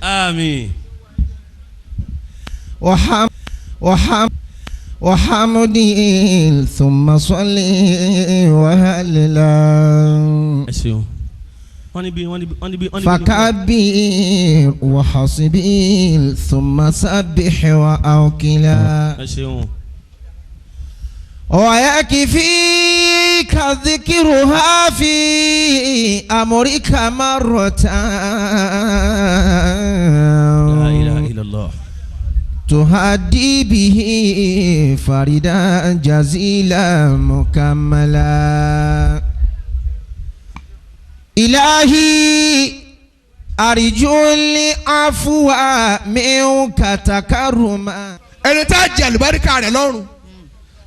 Àmín. وحم وحم وحمده ثم صلي وهللا Ẹ ṣeun. Wọ́n níbi wọ́n níbi wọ́n níbi wọ́n níbi. فكبر وحصبي ثم سبح وأوكلا Ẹ ṣeun. ويكفيك ذكرها في أمرك مرة La ilaha illallah. تهدي به فردا جزيلا مكملا إلهي أرجو العفو منك تكرما Ẹni tá a jẹ àlùbáríkà rẹ̀ lọ́rùn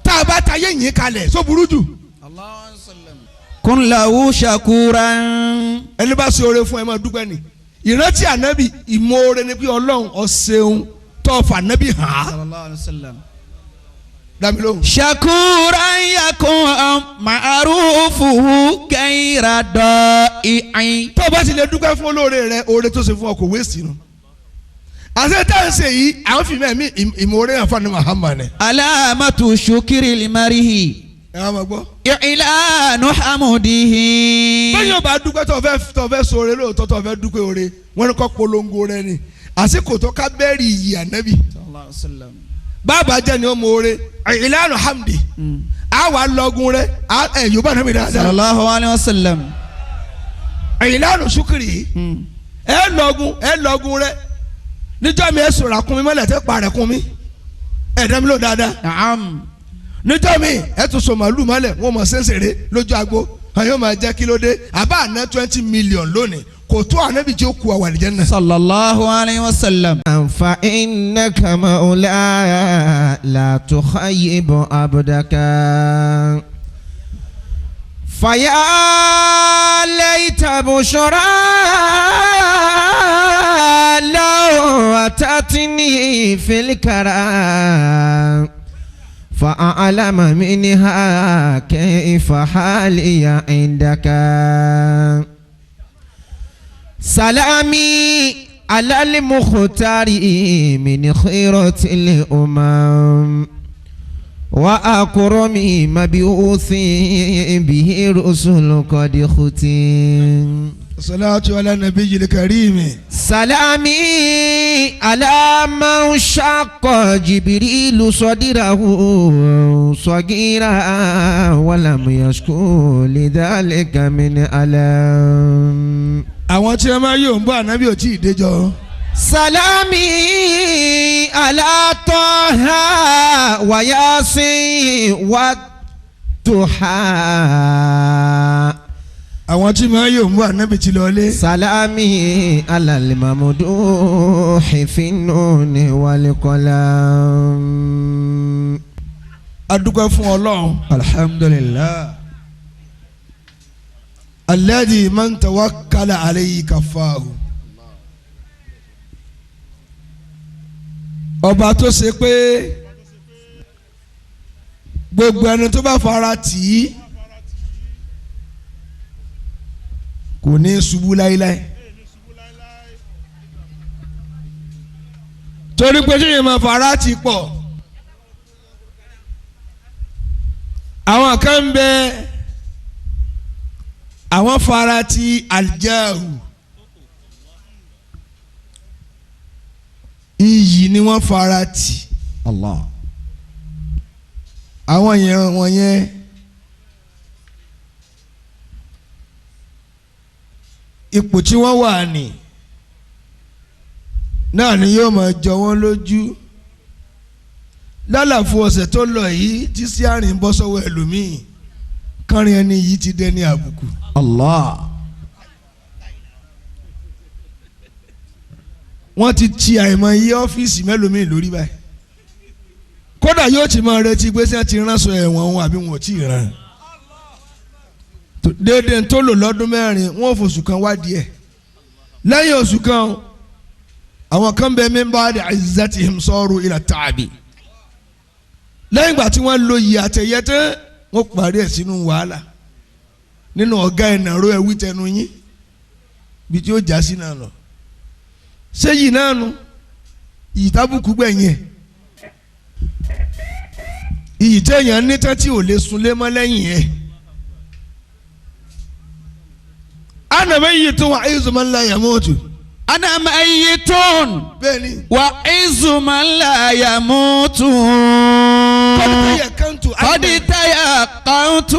tá a bá ta yé yín kalẹ̀ só burú jù. Kun lahu shakuran. Ẹni bá ṣe oore fún ẹ máa dúpẹ́ ni. Ìrántí ànábì ìmoore ni pé Ọlọ́run ó ṣeun tó fà ànábì hàn án. Sallallahu alayhi wa sallam. Dá mi lóhùn. Shakuran yakun ma'rufuhu gayra da'i'in. Tó o bá ti lè dúpẹ́ fún olóore rẹ, oore tó ṣe fún ọ kò wéèsì nù. Àṣẹ tá à ń ṣe yìí àwọn fi mẹ́mí ìmoore hàn fún Muhammad ni. Alamatu shukri limarihi. Ẹ wá máa gbọ́. I'lanu hamudihi. Bẹ́ẹ̀ni ọba dúpẹ́ tó fẹ́ sóore lóòótọ́ tó fẹ́ dúpẹ́ oore wọ́n ní kọ́ polongo rẹ ni àsìkò tó ká bẹ́ẹ̀rì iyì ànábì. Sallallahu alayhi wa sallam. Bàbá jẹ́ ni ó mọ oore ìlànà hamdi a wà lọ́gùn rẹ ẹ yorùbá náà mi dáadáa Sallallahu alayhi wa sallam. ìlànà sukiri ẹ lọ́gùn ẹ lọ́gùn rẹ níjọ́ mi ẹ sọ̀rọ̀ àkúnmi mọ́lẹ̀ tẹ́ pa rẹ̀ kún mi ẹ dẹ́mi ló dáadáa. Naam. Níjọ́ mi ẹ tún sọ màálù mọ́lẹ̀ wọ́n mọ̀ sẹ́nsẹ̀rẹ̀ lójú agbo àwọn yóò máa jẹ́ kí ló dé àbá àná 20 million lónìí kò tó ànábì tí ó ku àwọn àlìjẹ́ náà. Sallallahu alayhi wa sallam. فإنك مولاي لا تخيب عبدك فيا ليت بشرى لو أتتني في الكرام فأعلم منها كيف حالي عندك سلامي على المختار من خيرة الأمم وأكرم مبعوث به رسل قد ختم Salatu ala nabiyil karimi. سلامي على من شق جبريل صدره صغيرا ولم يشكو لذلك من ألم Àwọn tí wọ́n máa yóò ń bọ́ ànábì ò tí ì déjọ. سلامي على طه وياسين والضحى Àwọn tí máa yóò ń bọ́ ànábì ti lọ lé. سلامي على الممدوح في النون والقلم A dúpẹ́ fún Ọlọ́run. Alhamdulillah. Alladhi man tawakkala alayhi kafahu. Ọba tó ṣe pé gbogbo ẹni tó bá fara tì í kò ní ṣubú láíláí. Torí pé ṣéyìn máa fara tì pọ̀, àwọn kan ń bẹ àwọn fara ti aljahu, iyì ni wọ́n fara tì. Allah. Àwọn yẹn wọ̀nyẹn ipò tí wọ́n wà ní náà ni yóò máa jọ wọ́n lójú lálàfo ọ̀sẹ̀ tó lọ yìí tí sí àrìn bọ́ sọ́wọ́ ẹlòmíì kánrin ẹni yìí ti dẹni àbùkù. Allah. Wọ́n ti ti àìmọ̀ iye ọ́fíìsì mẹ́lòmíì lórí báyìí, kódà yóò ti máa retí pé sẹ́ẹ̀ ti ránṣọ ẹ̀wọ̀n òun àbí wọn ò tí ì rán. Déédéé tó lò lọ́dún 4 wọ́n ò fòṣù kan wádìí ẹ̀. Lẹ́yìn oṣù kan àwọn kan bẹ min ba'di izzatihim saru ila ta'bi, lẹ́yìn ìgbà tí wọ́n lo iyì àtẹ̀yẹ tán wọ́n parí ẹ̀ sínú wàhálà nínú ọ̀gá ìnàró ẹ̀wí tẹnu yín. Bí tí ó já sí náà lọ. Ṣé yìí náà nu? Ìyí tábùkù gbẹ̀yìn ẹ̀. Iyì téèyàn ní tán tí ò lè sunlé mọ́ lẹ́yìn ẹ̀. Ana mayyitun wa izzu man la yamutu. أنا ميت Bẹ́ẹ̀ni. وعز من لا يموت Qad tayakkantu قد تيقنت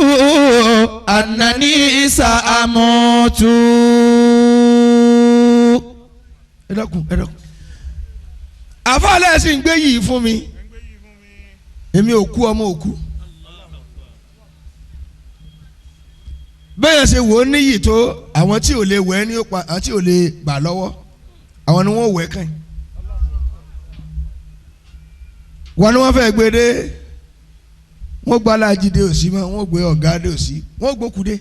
أنني سأموت Ẹ dákun, ẹ dákun. Àfáàlẹ́ sì ń gbé yìí fún mi. Èmi ò kú, ọmọ ò kú. Bẹ́ẹ̀ ṣe wò ó níyì tó, àwọn tí ò lè wẹ̀ ní ó pa, àwọn tí ò lè bà lọ́wọ́, àwọn ni wọ́n wẹ̀ kàn. Wọ́n ní wọ́n fẹ́ gbé dé, wọ́n gba alájídé òsì mọ́, wọ́n gbé ọ̀gá dé òsì, wọ́n gbókù dé.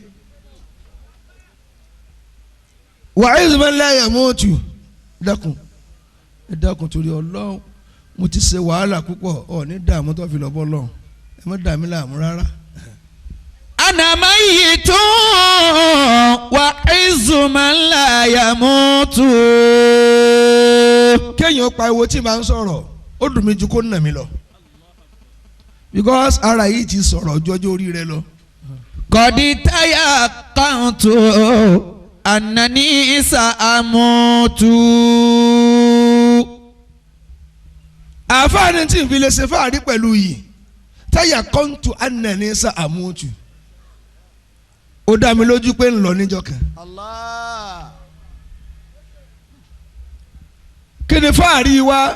Wàhálà ìzùmọ̀ ńlá yẹ̀ mọ́ òtù. Dákun, ẹ dákun torí Ọlọ́run, mo ti ṣe wàhálà púpọ̀, ọ̀ ní dààmú tó fi lọ́ bọ́ lọ́run, ẹ má dààmú láàmú rárá. أنا ميت وعز من لا يموت Kéèyàn pariwo tí màá ń sọ̀rọ̀, ó dùn mí ju kó nà mí lọ, because ara yìí ti sọ̀rọ̀ jọjọ́ orí rẹ lọ. قد تيقنت أنني سأموت Àfáàní tí n fi lè ṣe fáàrí pẹ̀lú yìí, táyà kọ́ńtù ànàní sá àmútù, ó dá mi lójú pé ń lọ níjọ́ kan. Allah. Kí ni fáàrí wa?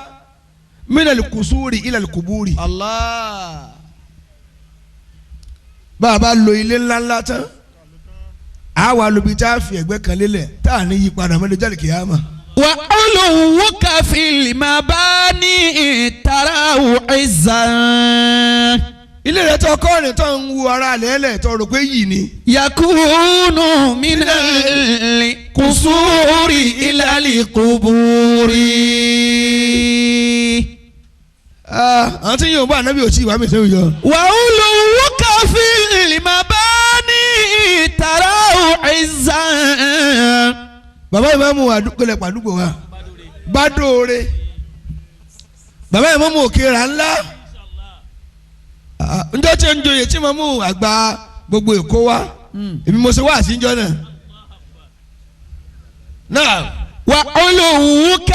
Minal kusuri ilal kuburi. Allah. Bá a bá lo ilé ńláńlá tán, a wà lóbi tá a fi ẹ̀gbẹ́ kan lélẹ̀ tá a ní yí padà mọ́lẹ̀ jáde kìyàmá. وعلوك في المباني تراه عزا Ilé rẹ̀ tó kọ́ ni tó ń wu ara lẹ́lẹ̀ tó rò pé yìí ni. يكون من القصور إلى القبور Àwọn tí yóò bá ànábì ò tí ì wá mi sẹ́wọ̀n yọ. وعلوك في المباني تراه عزا Bàbá ìmáàmù àdúgbò pàdúgbò wa Bádóore, bàbá ìmáàmù Òkèrà ńlá, njọ́ tí ń joyè tí màmú àgbà gbogbo Èkó wa, èmi mo ṣe wá àṣìjọ náà náà. وعلوك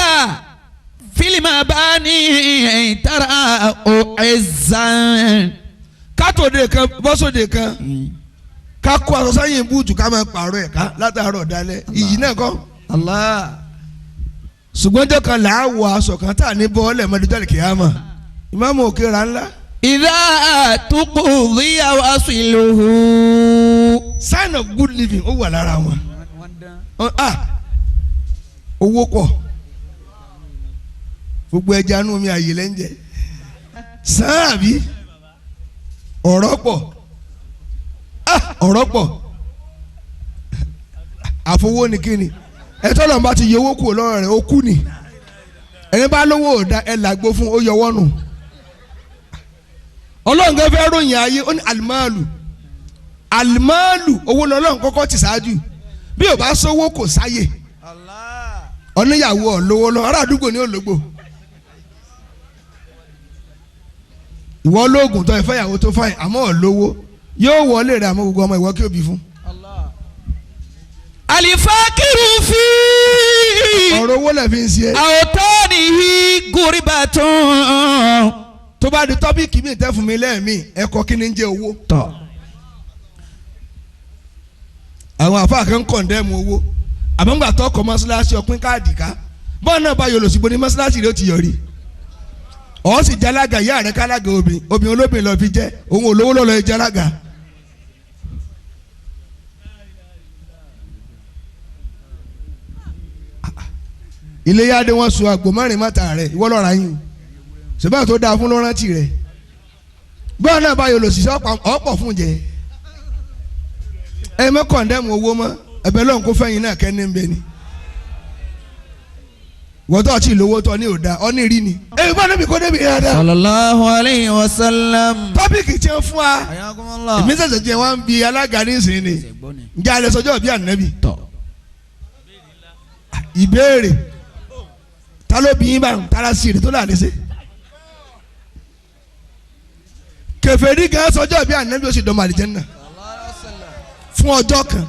في المباني تراه عزا Kátòde kan bọ́sòde kan, ká kó aṣọ sẹ́yìn búùtù, ká máa pààrọ̀ ẹ̀ ká látàárọ̀ dalẹ̀, iyì náà kọ́. Allah. Ṣùgbọ́n jọ́ kan là á wọ aṣọ kan tá à ní bọ́ọ̀lẹ̀ mọ́dúnjọ́ kìámà, ìmáàmù Òkèrà ńlá. إذا تقضي وصله Sign of good living ó wà lára wọn. Ah, owó pọ̀, gbogbo ẹja inú omi àyè lẹ́ ń jẹ sàn, àbí ọ̀rọ̀ pọ̀? Ah, ọ̀rọ̀ pọ̀. Àfowó ni kíni ẹtọ́ lọ́nà bá ti yọ owó kúrò lọ́rọ̀ rẹ̀, ó kú ni. Ẹni bá lówó ò da, ẹ làgbo fún ó yọwọ́ nù. Ọlọ́run kan fẹ́ ròyìn ayé, ó ní alimáàlù, alimáàlù, owó lọ́lọ́run kọ́kọ́ ti ṣáájú. Bí ò bá sówó, kò sáyè. Ọ̀níyàwó ọ̀lówó lọ, ará àdúgbò ní òlógbò. Ìwọ olóògùn tó ìfẹ́yàwó tó fáyìn, àmọ́ ọ̀lówó yóò wọlé rẹ̀, àmọ́ gbogbo ọmọ ìwọ kí òbí fún. الفاكر في Ọ̀rọ̀ owó lẹ̀ fi ń ṣe é. أوطانه غربة Tó bá di topic mi tẹ́ fún mi lẹ́ẹ̀mí, ẹ̀kọ́ kí ni ń jẹ́ owó. Tọ́. Àwọn àfáà kan ń condemn owó, àmọ́ ńgbà tó kọ́ mọ́ṣáláṣí ọpín káàdì ká, bọ́ọ̀ náà bá yọlò síbo ní mọ́ṣáláṣí rẹ̀ ó ti yọrí. Ọ̀ sì jálága ìyá rẹ̀ kálága, obìn obìn olóbìn lọ́ọ́ fi jẹ́ òun olówó lọ́ọ́ jálága. Iléyà dé, wọ́n sun àgbò mẹ́rin mọ́ta rẹ̀, ìwọ lọ́ra yín o ṣùgbọ́n tó dáa fún lọ́rántì rẹ̀. Bọ́ọ̀ náà bá yọlò sí ọ̀pọ̀ fún jẹ. Ẹ mọ́ condemn owó mọ́, ẹ̀bẹ̀ lọ́hùn kó fẹ́yìn náà kẹ́ni ń bẹ ni. Wọ́n tó ti lówó tọ́ ní òda ọ́ ní rí ni. Ẹ bá níbi kó débi dáadáa. Sallallahu alayhi wa sallam. Topic tí ń fún wa, Ayakumullah. èmi ṣẹ̀ṣẹ̀ jẹ́ wọ́n ń bi alága nísìnyí ni, ǹjẹ́ alẹ́ sọjọ́ bí ànábì. Tọ́. Ìbéèrè ta ló bí yín bá ń tara sí èrè tó là léṣe. Kèfèrí gan sọjọ́ bí ànábì ó sì dọ́mọ àlìjẹ́nnà fún ọjọ́ kan.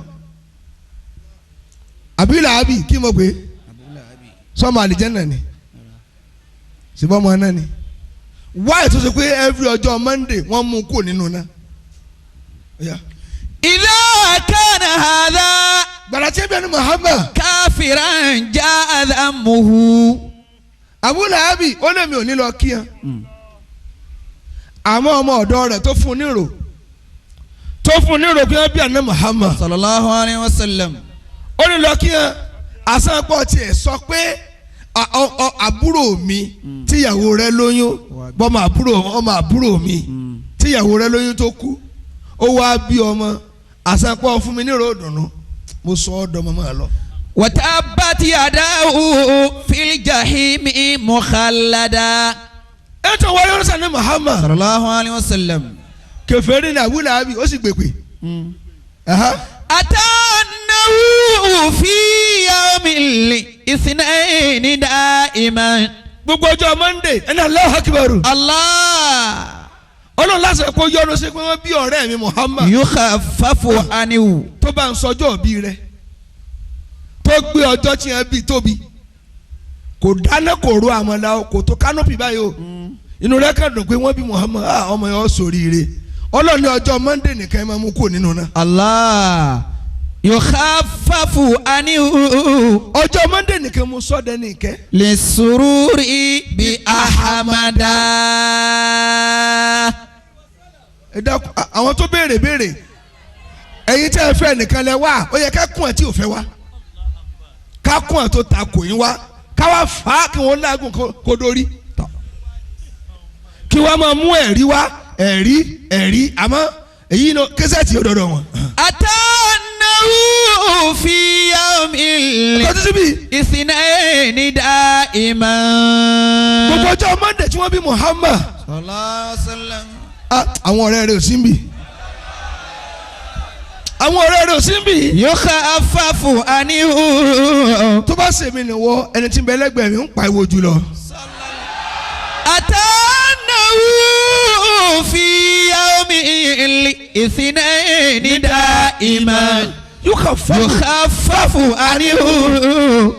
Àbí làábì kí mo pè é sọmọ àlìjẹ́nnà ni ṣùgbọ́n ọmọ náà ni. Wáyé tó ṣe pé every ọjọ́ Monday wọ́n mú kúrò nínú náà. إذا كان هذا Gbàrà tí ebi ẹni Muhammad كافرا جاء ذمه Abu Lahabi ó lè mi ò ní lọ kí hàn. Àmọ́ ọmọ ọ̀dọ́ rẹ̀ tó fún nírò pé wọ́n bí àná Muhammad صلى الله عليه وسلم ó ní lọ kí hàn àsánpọ̀ tiẹ̀ sọ pé àbúrò mi tíyàwó rẹ̀ lóyún bọ́mọ àbúrò ọmọ àbúrò mi tíyàwó rẹ̀ lóyún tó kú ó wá bí ọmọ àsánpọ̀ fún mi nírò ìdùnnú mo sọ ọ́ dọmọ máa lọ. وتبت يداه في الجحيم مخلدا ẹ tó wáyé ọ̀rọ̀ sani Muhammad صلى الله عليه وسلم kèfèrí ní Abu Lahabi ó sì gbèpè. أتى أنه في يوم الاثنين دائما Gbogbo ọjọ́ Monday ẹni Allahu Akbar الله Ọlọ́run lásán kó yọ́nú sí pé wọ́n bí ọ̀rẹ́ mi Muhammad يخفف عنه tó bá ń sọjọ́ òbí rẹ̀ tó gbé ọjọ́ tí wọ́n bí tóbi kò dáná kò ro àmàlà o kò tó kánópì báyìí o inú rẹ̀ kàn dùn pé wọ́n bí Muhammad ọmọ yẹn ó ṣoríire Ọlọ́run ní ọjọ́ Monday nìkan ẹ máa mú kúrò nínú náà. الله يخفف عنه Ọjọ́ Monday nìkan mo sọ dẹ́ni ìkẹ́. للسرور بأحمد Ẹ dákun àwọn tó béèrè béèrè ẹ̀yin tẹ́ ẹ fẹ́ nìkan lẹ wá ó yẹ ká kún ẹ tí ò fẹ́ wá ká kún ẹ tó ta kò yín wá ká wá fà á kí wọ́n lágùn kó dórí kí wọ́n máa mú ẹ̀rí wá ẹ̀rí ẹ̀rí àmọ́ èyí ni kẹsẹ̀tì yóò dọ̀dọ̀ wọn. أتى أنه في يوم ọkọ títí bí الاثنين دائما gbogbo ọjọ́ Monday tí wọ́n bí Muhammad صلى الله عليه وسلم àwọn ọ̀rẹ́ rẹ̀ ò sí níbí àwọn ọ̀rẹ́ rẹ̀ ò sí níbí يخفف عنه tó bá sèmi nìwọ ẹni tí ń bẹ lẹ́gbẹ̀ẹ́ mi ń pariwo jùlọ. أتى أنه في يوم الاثنين دائما yóò kà fún يخفف عنه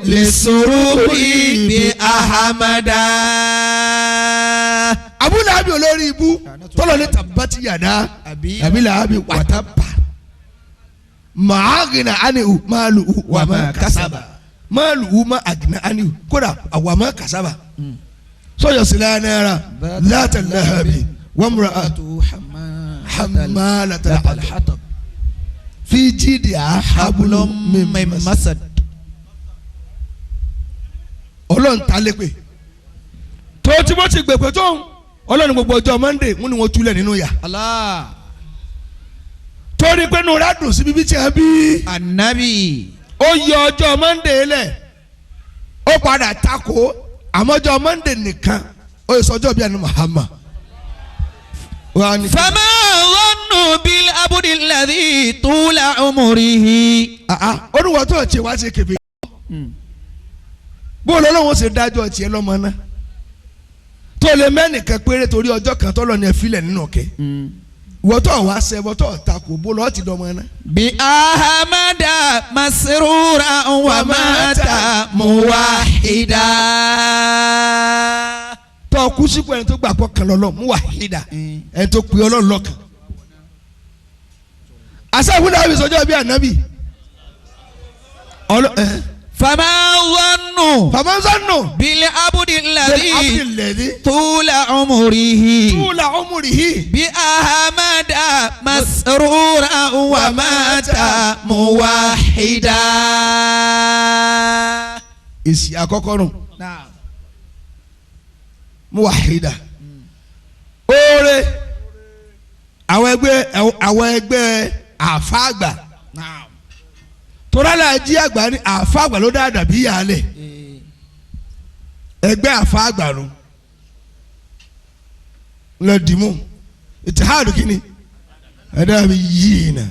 للسرور بأحمد Abu Lahabi olórí ibú tọ́lọ̀ ní tabati yàda Abi Lahabi wàtábà màágìnà ánìhù máàlùú wàmà kásábà máàlùú má àgìnà ánìhù kódà wàmà kásábà sọyọ sílẹ̀ náírà láti lahabi wàmúra hamalata al-hatab fi jídìá hablum min masad. Ọlọ́run ta lépè tó tí mo ti gbèpè tó ń Ọlọ́run gbogbo ọjọ́ Monday wọ́n ní wọ́n túlẹ̀ nínú yà Allah torí pé nura dùn sí bíbí tí a bí Annabi ó yọ ọjọ́ Monday lẹ̀ ó padà takò àmọ́ ọjọ́ Monday nìkan ó yẹ sọjọ́ bíi ẹni Muhammad. فما ظن بالعبد الذي طول عمره Olùwọ́ tó tiẹ̀ wá ṣe kébé bó lọ́lọ́wọ́ ṣe dájọ́ tiẹ̀ lọ́mọ náà tó lè mẹ́nìkan péré torí ọjọ́ kan tọ́lọ́ ni ẹ filẹ̀ nínú ọ̀kẹ́ ìwọ́ tó wá ṣe ìwọ́ tó takò bó lọ́ọ́ ti dọ́mọ náà. بأحمد مسرورا ومات موحدا tó kú sípò ẹni tó gbà pọ̀ kan lọ́lọ́ mú wàhídà ẹni tó pè Ọlọ́run lọ́kàn. àṣà ìwúlẹ̀ àbí sọjọ́ bí ànábì. فما ظن fàmọ́sánù بالعبد الذي abdulladhi طول عمره túlà umrihi بأحمد مسرورا ومات موحدا èsì àkọ́kọ́ nù mú wàhídà. oore àwọn ẹgbẹ́ àfáàgbà torálà jí àgbà ní àfáàgbà ló dáadáa bí yàrá ẹgbẹ́ àfáàgbà nù lọ dìímù ìtìhádù kìíní ẹ̀dá mi yìí nà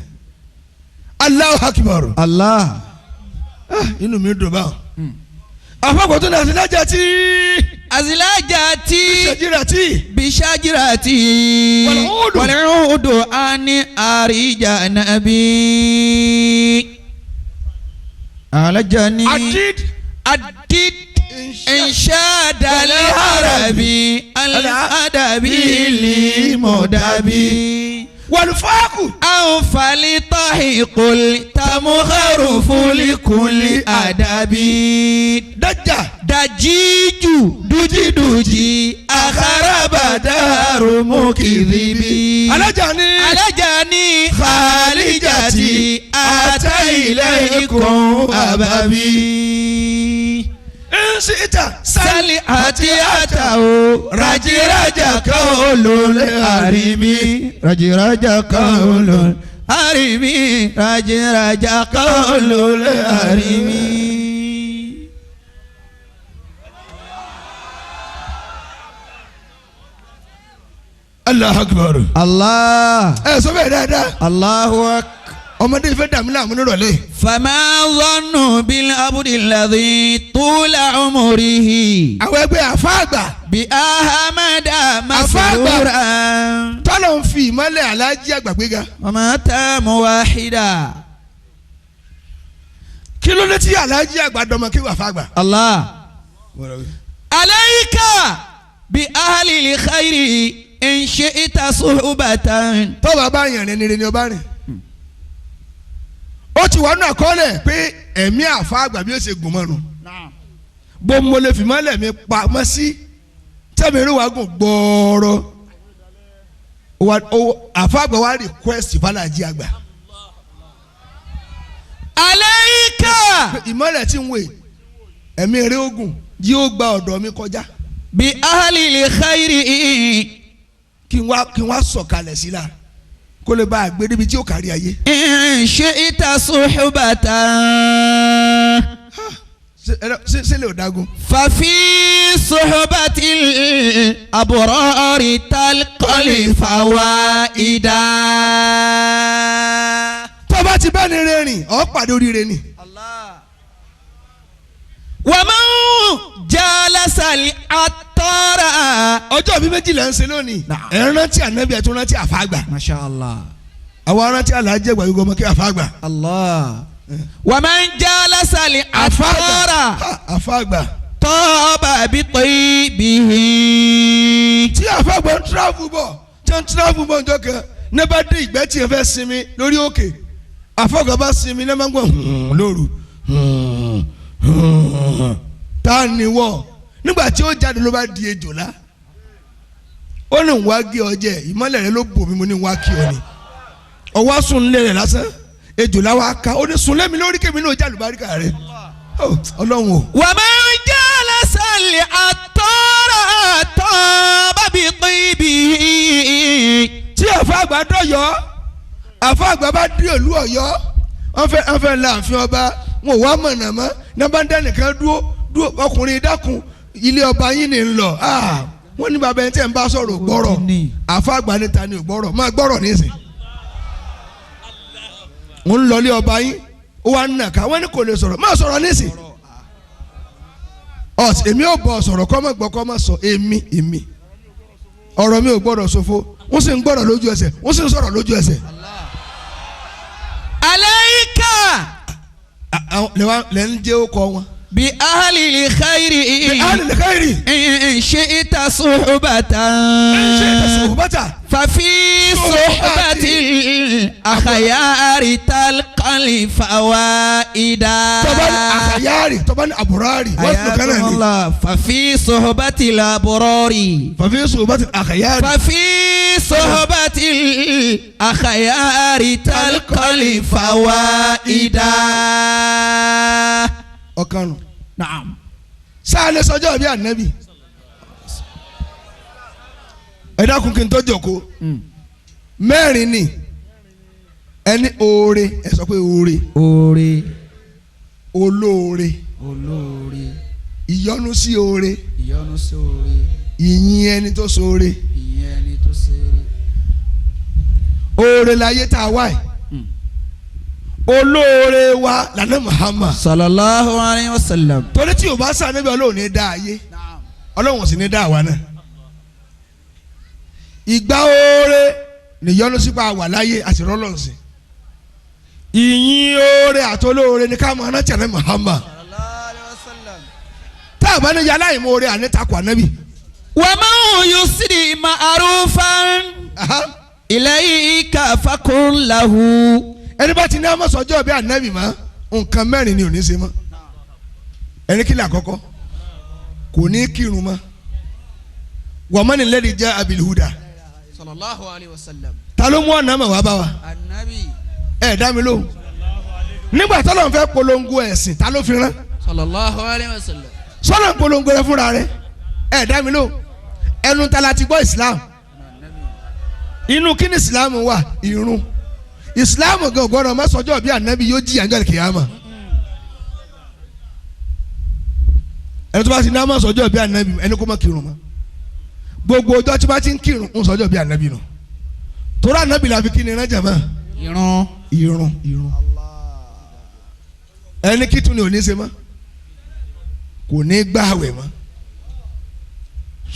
Allahu Akbar. Allah Inú mi dùn báwọn. Àfọ̀gbọ̀n tó ní àsìlájà tí. Àsìlájà tí. Bíṣàjìrà tí. Bíṣàjìrà tí. Wàlúùdù. Wàlúùdù àní àríjà nàbí. Alájà ní. Adid. Adid. Inṣadalẹ̀ harabi. Aladabi limodabi. Wàlúfáàkù. Anfali tahikul tamuharufulikuli adabi. Dájà. Dajiju dujiduji akarabadaru mukiribi. Alájà ní. Alájà ní. Khalijati atailaykum ababi. Nsita. Sali àti àtàwọ̀ rajiraja kan olóòlè àrími. Rajiraja kan olóòlè àrími. Rajiraja kan olóòlè àrími. Allahu Akbar. Allah. Ẹ sọ bẹ́ẹ̀ dáadáa. Allahu akbar. Ọmọdé fẹ́ dàmí láàmú nírọ̀lẹ́. Fama zannu bil abdi alladhi tula umrihi. Àwọn ẹgbẹ́ àfáàgbà. Bi ahamada masrura. Tọ́lọ̀ ń fi ìmọ́lẹ̀ alájí àgbà gbéga. Wa mata muwahida. Kí ló dé tí alájí àgbà dọmọ kí wà fáàgbà. Allah. Alayka bi ahli al-khayri in shi'ta suhbatan. Tọ́ba bá yàn rẹ̀ nire ni ọba rìn. Ó ti wà nínú àkọọ́lẹ̀ pé ẹ̀mí àfáàgbà bí ó ṣe gùn mọ́nu. Bó mo lè fi mọ́lẹ̀ mi pamọ́ sí tẹ́mi rí wa gùn gbọ́ọ́rọ́. Àfáàgbà wa request fàlàjì àgbà. Alayka. Ìmọ́lẹ̀ tí ń wè ẹ̀mí rí ogun yóò gba ọ̀dọ̀ mi kọjá. Bi ahli al-khayri. Kí n wá sọ̀kalẹ̀ sí la kó lè bá a gbé débi tí ó kárí ayé. In shi'ta suhbatan. Ṣé lè dagun. Fafi suhbatil abrari talqal fawaida. Tó bá ti bá ní rìnrìn ọ̀ pàdé oríire ni. Wa man jalasa al-attara. Ọjọ́ bíi méjìlá ń ṣe lónìí. Ẹ rántí ànábì ẹ tún rántí àfáàgbà. Masha Allah. Àwọn rántí alájẹ ìgbà gbogbo ọmọ kí àfáàgbà. Allah. Wa man jalasa al-attara. Àfáàgbà. Taba bi tayyibihi. Tí àfáàgbà ń tíráfù bọ̀ tí ń tíráfù bọ̀ njọ́ kan ní bá dé ìgbẹ́ tí ẹ fẹ́ sinmi lórí òkè àfáàgbà bá sinmi ní bá ń gbọ́ lóru. Ta ni wọ́ nígbà tí ó jáde ló bá di ejòlá ó ní wá gé ọ jẹ ìmọ́lẹ̀ rẹ ló bò mí mo ní wá kí ọ ni ọwọ́ sùn lé rẹ lásán ejòlá wa ká ó ní sùn lẹ́mi lórí kèmí náà jàlùbáríkà rẹ ọlọ́run o. Wa man jalasa al-attara taba bi tayyibihi. Tí àfáàgbà dọ̀yọ́ àfáàgbà bá dé ìlú Ọ̀yọ́ wọ́n fẹ́ láàfin ọba wọn ò wá mọ̀nà mọ́ ní bá ń dá nìkan dúró dúró ọkùnrin dákun ilé ọba yín ni ń lọ wọ́n ní bàbá ẹni tẹ́ ń bá sọ̀rọ̀ gbọ́rọ̀ àfáàgbà níta ni ò gbọ́rọ̀ máa gbọ́rọ̀ nísìn. Wọ́n ń lọ ilé ọba yín ó wá ń nàka wọ́n ní kò lè sọ̀rọ̀ máa sọ̀rọ̀ nísìn. Èmi ò bọ̀ sọ̀rọ̀ kọ́ mọ̀ gbọ́ kọ́ mọ̀ sọ èmi èmi ọ̀rọ̀ mi ò gbọ́dọ̀ ṣòfò wọ́n sì ń gbọ́dọ̀ lójú ẹsẹ̀ wọ́n sì ń sọ̀rọ̀ lójú ẹsẹ̀. Alayka. Lẹ́ ń jẹ́ ó kọ wọn. Bi ahli al-khayri. Bi ahli al-khayri. In shi'ta suhbatan. In shi'ta suhbatan. Fafi suhbatil akhyari talqal fawaida. Tọ́ba ní akhyari tọ́ba ní aburari. Ayakumullah. Fafi suhbatil aburari. Fafi suhbatil akhyari. Fafi suhbatil akhyari talqal fawaida. Ọ̀kan nù. Naam. Sáà lè sọjọ́ bí ànábì. Ẹ dákun kí n tó jókòó. Mẹ́rin ni ẹni oore ẹ sọ pé oore. Oore. Olóore. Olóore. Ìyọ́nú sí oore. Ìyọ́nú sí oore. Ìyìn ẹni tó ṣoore. Ìyìn ẹni tó ṣoore. Oore láyé tá a wá yìí. Olóore wa lànà Muhammad sallallahu alayhi wa sallam. Torí tí o bá sàn níbi Ọlọ́run ní dá ayé, Ọlọ́run sì ní dá àwa náà. Ìgbà oore nìyọnu sípa wà láyé àti rọlọ́nsìn. Ìyìn oore àtolóore ní ká máa rántí àná Muhammad. Tá a bá ní yàrá ìmoore àní takò ànábì. Wa man yusri ma'rufan ilayka fakun lahu. Ẹni bá ti ní amọ̀sọ́jọ́ bí ànábì mọ́, nǹkan mẹ́rin ni ò ní ṣe mọ́. Ẹni kí ni àkọ́kọ́? Kò ní kírun mọ́. Wàmọ́ni lẹ́ni jẹ́ abilhuda. Sallallahu alayhi wa sallam. Ta ló mú ọ̀nà mọ̀ wá bá wa? Anabi. Ẹ dá mi lóhùn. Nígbà tọ́lọ̀ ń fẹ́ polongo ẹ̀sìn, ta ló fi rán? Sallallahu alayhi wa sallam. Sọ́lọ̀ ń polongo rẹ fúnra rẹ. Ẹ dá mi lóhùn. Ẹnu ta la ti gbọ́ Islam? Inú kí ni Islam wà? Irun. Islam gan gbọ́dọ̀ má sọjọ́ bí ànábì yóò jìyà níjọ́ kìyàmà. Ẹni tó bá ti ní àmọ́ sọjọ́ bí ànábì, ẹni kó má kírun mọ́. Gbogbo ọjọ́ tí bá ti ń kírun ń sọjọ́ bí ànábì nù. Torí ànábì la fi kí ni ránjà mọ́. Irun. Irun. Irun. Ẹni kí tún ni ò ní ṣe mọ́. Kò ní gbààwẹ̀ mọ́.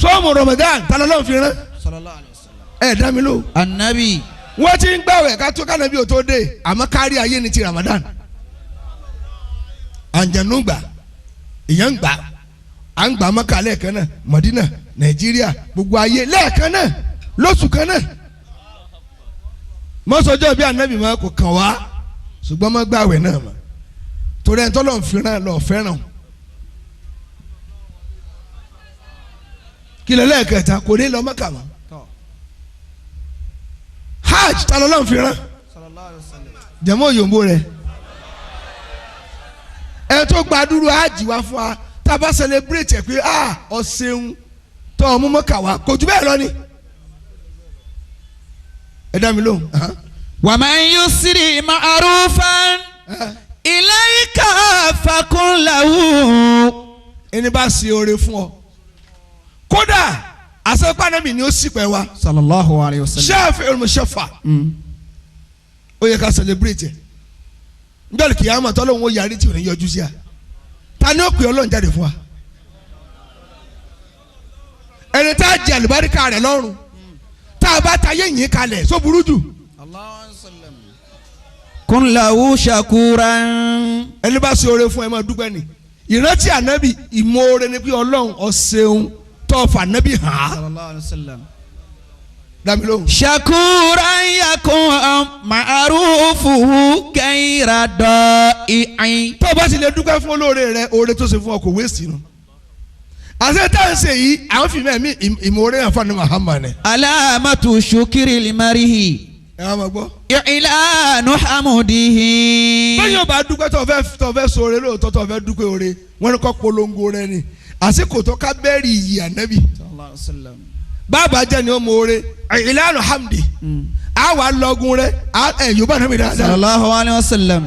Sọ́ọ̀mù Ramadan ta lọ́lọ́run fi rán? Sallallahu alayhi wa sallam. Ẹ dá mi lóhùn. Anabi. Wọ́n ti ń gbàwẹ̀ ká tó kánàbí ò tó dé, àmọ́ kárí ayé ni ti Ramadan. Àǹjẹ̀nú gbà, èèyàn ń gbà, à ń gbà Mọ́kà lẹ́ẹ̀kan náà, Mọ̀dínà, Nàìjíríà, gbogbo ayé lẹ́ẹ̀kan náà, lóṣù kan náà. Mọ́sọ́jọ́ bí ànábì máa kò kàn wá, ṣùgbọ́n má gbàwẹ̀ náà mọ́. Torí ẹni tọ́lọ̀ ń fẹ́ràn lọ fẹ́ràn. Kílẹ̀ lẹ́ẹ̀kẹta, kò ní lọ Mọ́kà mọ́. Hajj ta lọ́lọ́run fi rán? Jẹ̀mọ́ òyìnbó rẹ̀ ẹ tó gbàdúrà hajj wá fún wa, tá a bá celebrate ẹ pé ah ọ̀sẹ̀hún tó ọmú Mọ́kà wá, kò jù bẹ́ẹ̀ lọ ni. Ẹ dá mi lóhùn. Wa man yusri ma'rufan ilayka fakun lahu. Ẹni bá ṣe oore fún ọ, kódà àṣepánẹ́mì ni ó sì pẹ́ wa. Sallallahu alayhi wa sallam. Ṣáàfì olùmọ̀ṣẹ́fà ó yẹ ká celebrate ẹ̀. Njọ́ kìí àmọ̀ tọ́lọ́hún ó yarí tí ò ní yọjú sí a. Ta ni ó pè Ọlọ́run jáde fún wa? Ẹni tá a jẹ àlùbáríkà rẹ̀ lọ́rùn, tá a bá ta yé yín kalẹ̀ só burú jù. Kun lahu shakuran. Ẹni bá ṣe oore fún ẹ máa dúpẹ́ ni. Ìrántí ànábì ìmoore ni pé Ọlọ́run ó ṣeun tó fà ànábì hàn án. Sallallahu alayhi wa sallam. Dá mi lóhùn. Shakuran yakun ma'rufuhu ghayra da'i'in. Tó o bá ti lè dúpẹ́ fún olóore rẹ, oore tó ṣe fún ọ kò wéèsì nù. Àṣẹ tá à ń ṣe yìí, àwọn fìmí ẹ̀mí ìmoore hàn fún Muhammad ni. Alamatu shukri limarihi. Ẹ wá máa gbọ́. I'lanu hamudihi. Bẹ́ẹ̀ni o bá dúpẹ́ tó fẹ́ sóore lóòótọ́, tó fẹ́ dúpẹ́ oore, wọ́n ní kọ́ polongo rẹ ni. Àsìkò tó ká bẹ́ẹ̀rì iyì ànábì. Bàbá jẹ́ ni ó mọ oore, ìlànà hamdi. A wà lọ́gùn rẹ, ẹ yóò bá nàmi dáadáa. Sallallahu alayhi wa sallam.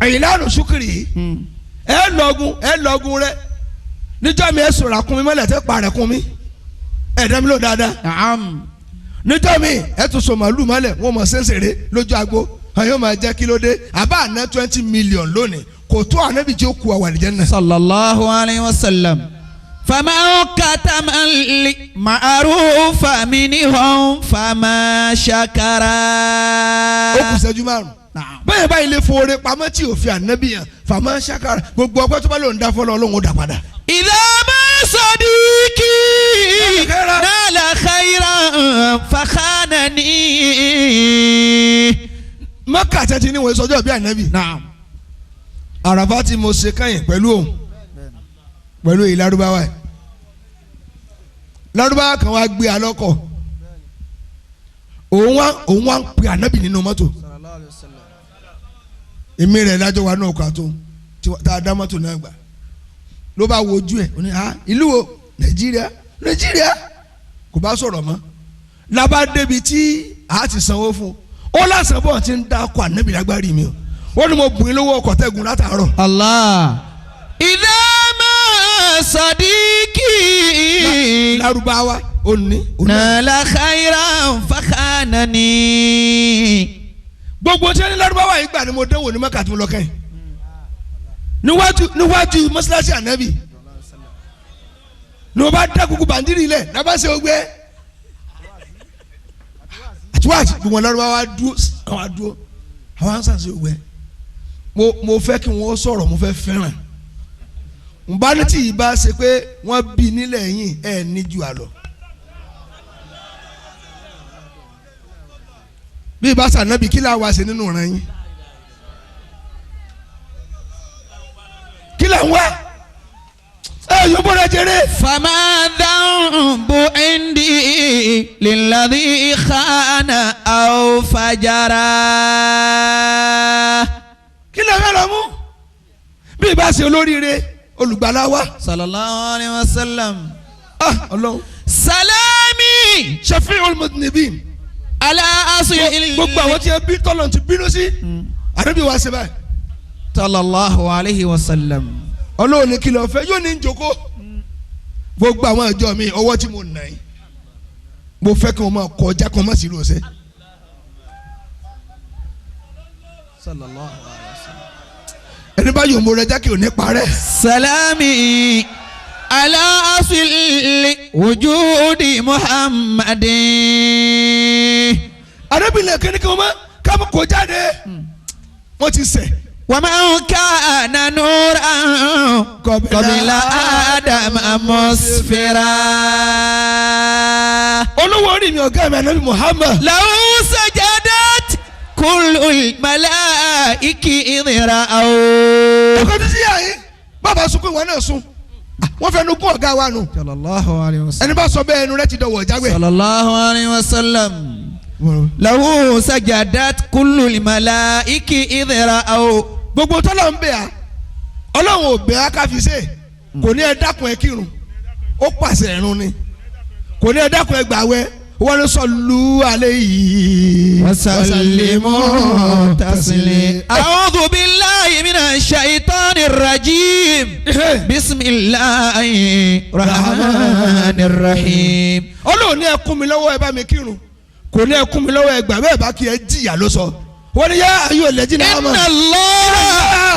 Ìlànà sukiri. Ẹ lọ́gùn rẹ. Níjọ́ mi ẹ sọ̀rọ̀ àkúnmi mọ́lẹ̀ tẹ́ pa rẹ̀ kún mi. Ẹ dá mi lò dáadáa. Naam. Níjọ́ mi ẹ tún sọ màálù mọ́lẹ̀, wọ́n mọ̀ sẹ́nsẹ̀rẹ̀ lójú agbo. Àwọn yóò máa jẹ́ kí ló dé. Àbá àná 20 million lónìí. Kò tó ànábì tí ó ku àwọn àlìjẹ́ náà. Sallallahu alayhi wa sallam. Faman katama ma'rufa minhum fama shakara. Ó kù ìṣẹ́jú márùn-ún. Bẹ́ẹ̀ báyìí lè fowóre pamọ́ tí òfin ànábì yàn fama shakara, gbogbo ọpẹ́ tó bá lòun dá fọlọ́ Ọlọ́run ó dà padà. Idha ma sadiqi nala khayran fakhanani. Mọ́kà tẹ́tí ní wọ́n sọjọ́ bí ànábì. Naam. Àràfá tí mo ṣe kẹ́yìn pẹ̀lú òun pẹ̀lú èyí lárúbáwá ẹ̀. Lárúbáwá kan wá gbé alọ́kọ̀. Òun wá ń pe ànábì nínú mọ́tò. Èmi rẹ̀ lájọ wa náà kọ́ àtò tá a dá mọ́tò náà gbà. Ló bá wojú ẹ̀, ó ní ha ìlú wo? Nàìjíríà. Nàìjíríà kò bá sọ̀rọ̀ mọ́. Labá débi tí a ti sanwó fún. Ó lásán bọ̀ ti ń dá ọkọ̀ ànábì lágbárí mi o. Ó ní mo bùn ín lówó ọkọ̀ tẹ́gun látàárọ̀. Allah. Idha ma sadiqi Lárúbáwá ó ní. nala khayran fakhanani. Gbogbo tí wọ́n ní Lárúbáwá yìí gbà ni mo dánwò ní Mẹ́kà tí mo lọ kẹ́yìn. Níwájú mọ́ṣáláṣí ànábì ní o bá dá kúkú bàndírì lẹ̀ lábá ṣe ogbẹ́ àtiwájú gbogbo Lárúbáwá dúró àwọn dúró àwọn ansa ṣe ogbẹ́. Mo fẹ́ kí wọ́n sọ̀rọ̀, mo fẹ́ fẹ́ràn nba ní tí yìí bá ṣe pé wọ́n bí nílẹ̀ yìí ẹ̀ ní ju àlọ́. Bí ibà sànàbí kí là wá ṣe nínú ìran yín, kí là ń wá ẹ yóò bọ́ra jẹrẹ. فما ذنب عندي للذي خان أو فجرا. Kí lè fẹ́ lọ mú bí ibà ṣe olóríire olùgbàlà wa. Sallallahu alayhi wa sallam. Ah Ọlọ́run. Salami. Shafi'ul mudhnibin. Ala asli. Gbogbo àwọn tí wọ́n bí tọ́lọ̀ ti bínú sí àdébí wa ṣe báyìí. Sallallahu alayhi wa sallam. Ọlọ́run ní kí ló fẹ́ yóò ní jókòó. Gbogbo àwọn ìjọ mi ọwọ́ tí mo nà yín mo fẹ́ kí wọ́n máa kọjá kí wọ́n má sì rí ọ̀sẹ̀. Sallallahu alayhi wa sallam. Ẹni bá yòó mo rẹ jákè ò ní parẹ́. Salami ala asli wujudi Muhammadin. Arábìnrin kìíní kí wọ́n má ká mọ̀ kó jáde wọ́n ti ṣẹ̀. ومن كان نورا قبل آدم مسفرا. Olówó orí mi ọ̀gá mi Ànábì Muhammad. لو سجدت كل الملائكة إذ رأوا. Ọkọ títí yà yín bàbá sunkún ìwọ náà sun wọ́n fẹ́ nu gún ọ̀gá wa nù. Sallallahu alayhi wa sallam. Ẹni bá sọ bẹ́ẹ̀ ẹnu rẹ ti dọ̀wọ̀ jágbe. Sallallahu alayhi wa sallam. لو سجدت كل الملائكة إذ رأوا. Gbogbo tọ́lọ̀ ń bẹ̀ á Ọlọ́run ò bẹ̀ á ká fi ṣe kò ní ẹ dákun ẹ kírun ó pàṣẹ ẹ̀rùn ni kò ní ẹ dákun ẹ gbàwẹ̀ wọ́n ló sọ lu alẹ́ yìí. وسلموا تسليما. أعوذ بالله من الشيطان الرجيم. بسم الله الرحمن الرحيم. Ọlọ́run ní ẹ kún mi lọ́wọ́ ẹ bá mi kírun kò ní ẹ kún mi lọ́wọ́ ẹ gbà bẹ́ẹ̀ bá kí ẹ jìyà ló sọ wọ́n ní yá ayé ẹlẹ́jì náà mọ̀. إن الله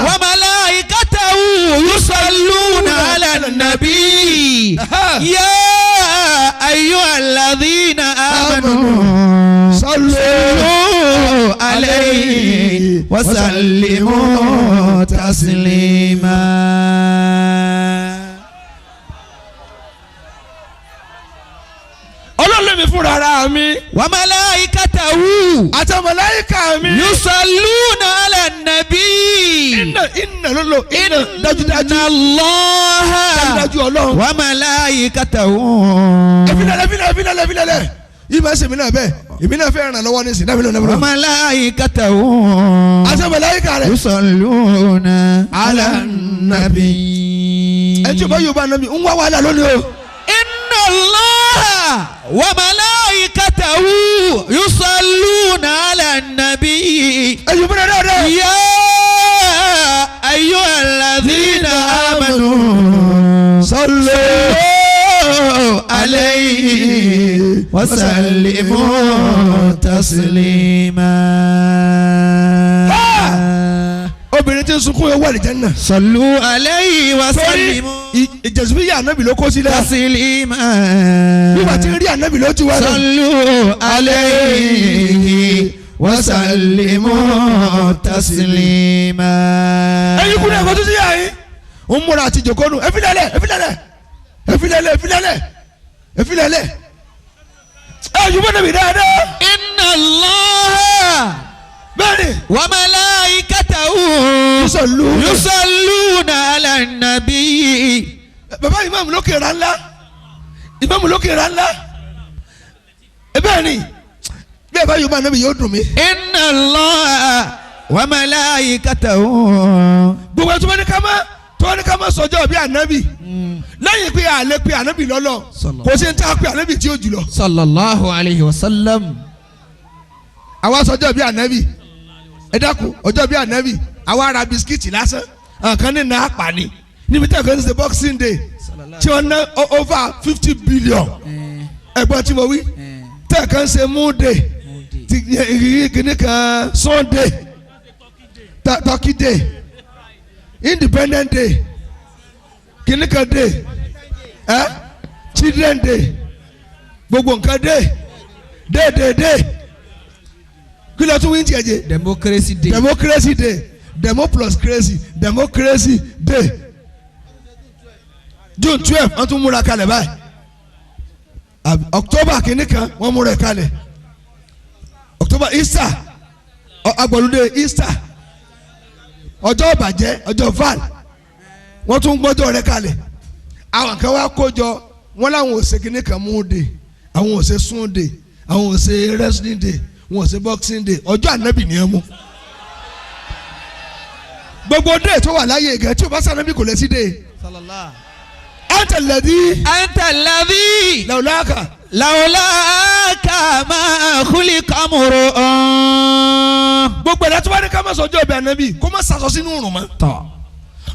وملائكته يصلون على النبي يا أيها الذين آمنوا صلوا عليه وسلموا تسليما. Ọlọ́run lèmi fúnra ara mi. وملائكته Àti màláíkà mi. يصلون على النبي. Iná iná ló lò iná dájúdájú. إن الله Dájúdájú Ọlọ́run. وملائكته. Ẹ̀fílẹ̀lẹ̀ ẹ̀fílẹ̀lẹ̀ ẹ̀fílẹ̀lẹ̀ ẹ̀fílẹ̀lẹ̀ yìí máa ń ṣèmi náà bẹ́ẹ̀ èmi náà fẹ́ ràn lọ́wọ́ nísìnyí náà fílẹ̀ náà. وملائكته Àti màláíkà rẹ̀. يصلون على النبي. Ẹ tí o bá yóò bá nàbí ń wá wàhálà lónìí o. إن الله وملائكته يصلون على النبي. Ẹ yóò bá dáadáa. يا أيها الذين آمنوا صلوا عليه وسلموا تسليما. Obìnrin tí ń sunkún yóò wà ní Jánnà. صلوا عليه Torí وسلموا ìjẹ̀sùbíyà ànábì ló kó sílẹ̀. تسليما. Bí wàá ti rí ànábì ló ti wá lọ. صلوا عليه وسلموا تسليما. Ẹyin kúrò ẹ̀kọ́ tó sí yà yín. Ń múra àti jòkónú ẹ̀fílẹ̀lẹ̀ ẹ̀fílẹ̀lẹ̀ ẹ̀fílẹ̀lẹ̀ ẹ̀fílẹ̀lẹ̀ ẹ̀fílẹ̀lẹ̀. Ẹ yóò bá nàbì dáadáa. إن الله Bẹ́ẹ̀ni. وملائكته Yusalluna. يصلون على النبي. Bàbá ìmáàmù lókè ra ńlá. Ìmáàmù lókè ra ńlá. Bẹ́ẹ̀ni. Bí ẹ bá yóò bá nàbì yóò dùn mí. إن الله وملائكته. Gbogbo ẹ̀ tó bá ní ká má tó bá ní ká má sọjọ́ bí ànábì. Lẹ́yìn pé àlẹ́ pé ànábì lọ́lọ́. Kò sí ní tá a pé ànábì tí ó jùlọ. صلى الله عليه وسلم. Àwa sọjọ́ bí ànábì. Ẹ dákun ọjọ́ bí ànábì. Àwa ra bisikíìtì lásán. Àkàn ní nà á pa ni. Níbi tí àkàn ní ṣe boxing day. Tí wọ́n ná over 50 billion. Ẹ̀gbọ́n tí mo wí. Tí àkàn ṣe moon day. Kìnìún kan Sunday, Turkey Day, Independent Day, kìnìún kan day, Children Day, gbogbo nǹkan day day day day. Kí ló tún wí ní tiẹ̀ jẹ́? Democracy Day. Democracy Day, demo plus crazy, Democracy Day. June 12 wọ́n tún múra kalẹ̀ báyìí. October kìíní kan wọ́n múra kalẹ̀. October Easter, agbọ̀lódé Easter, ọjọ́ ìbàjẹ́, ọjọ́ val, wọ́n tún gbọ́jọ́ rẹ̀ kalẹ̀. Àwọn kan wá kójọ wọ́n láwọn ò ṣe kìíní kan mú day, àwọn ò ṣe sun day, àwọn ò ṣe wrestling day, wọn ò ṣe boxing day. Ọjọ́ ànábì ni ẹ mú. Gbogbo day tó wà láyé gẹ̀ tí o bá sànábì kò lè sí day. Anta alladhi. Anta alladhi. Lawlaka. Lawlaka ma khuliqa mur'un. Gbogbo ẹ̀dá tó bá ní ká má sọjọ́ ìbí ànábì kó má sàsọ sínú òrùn mọ́.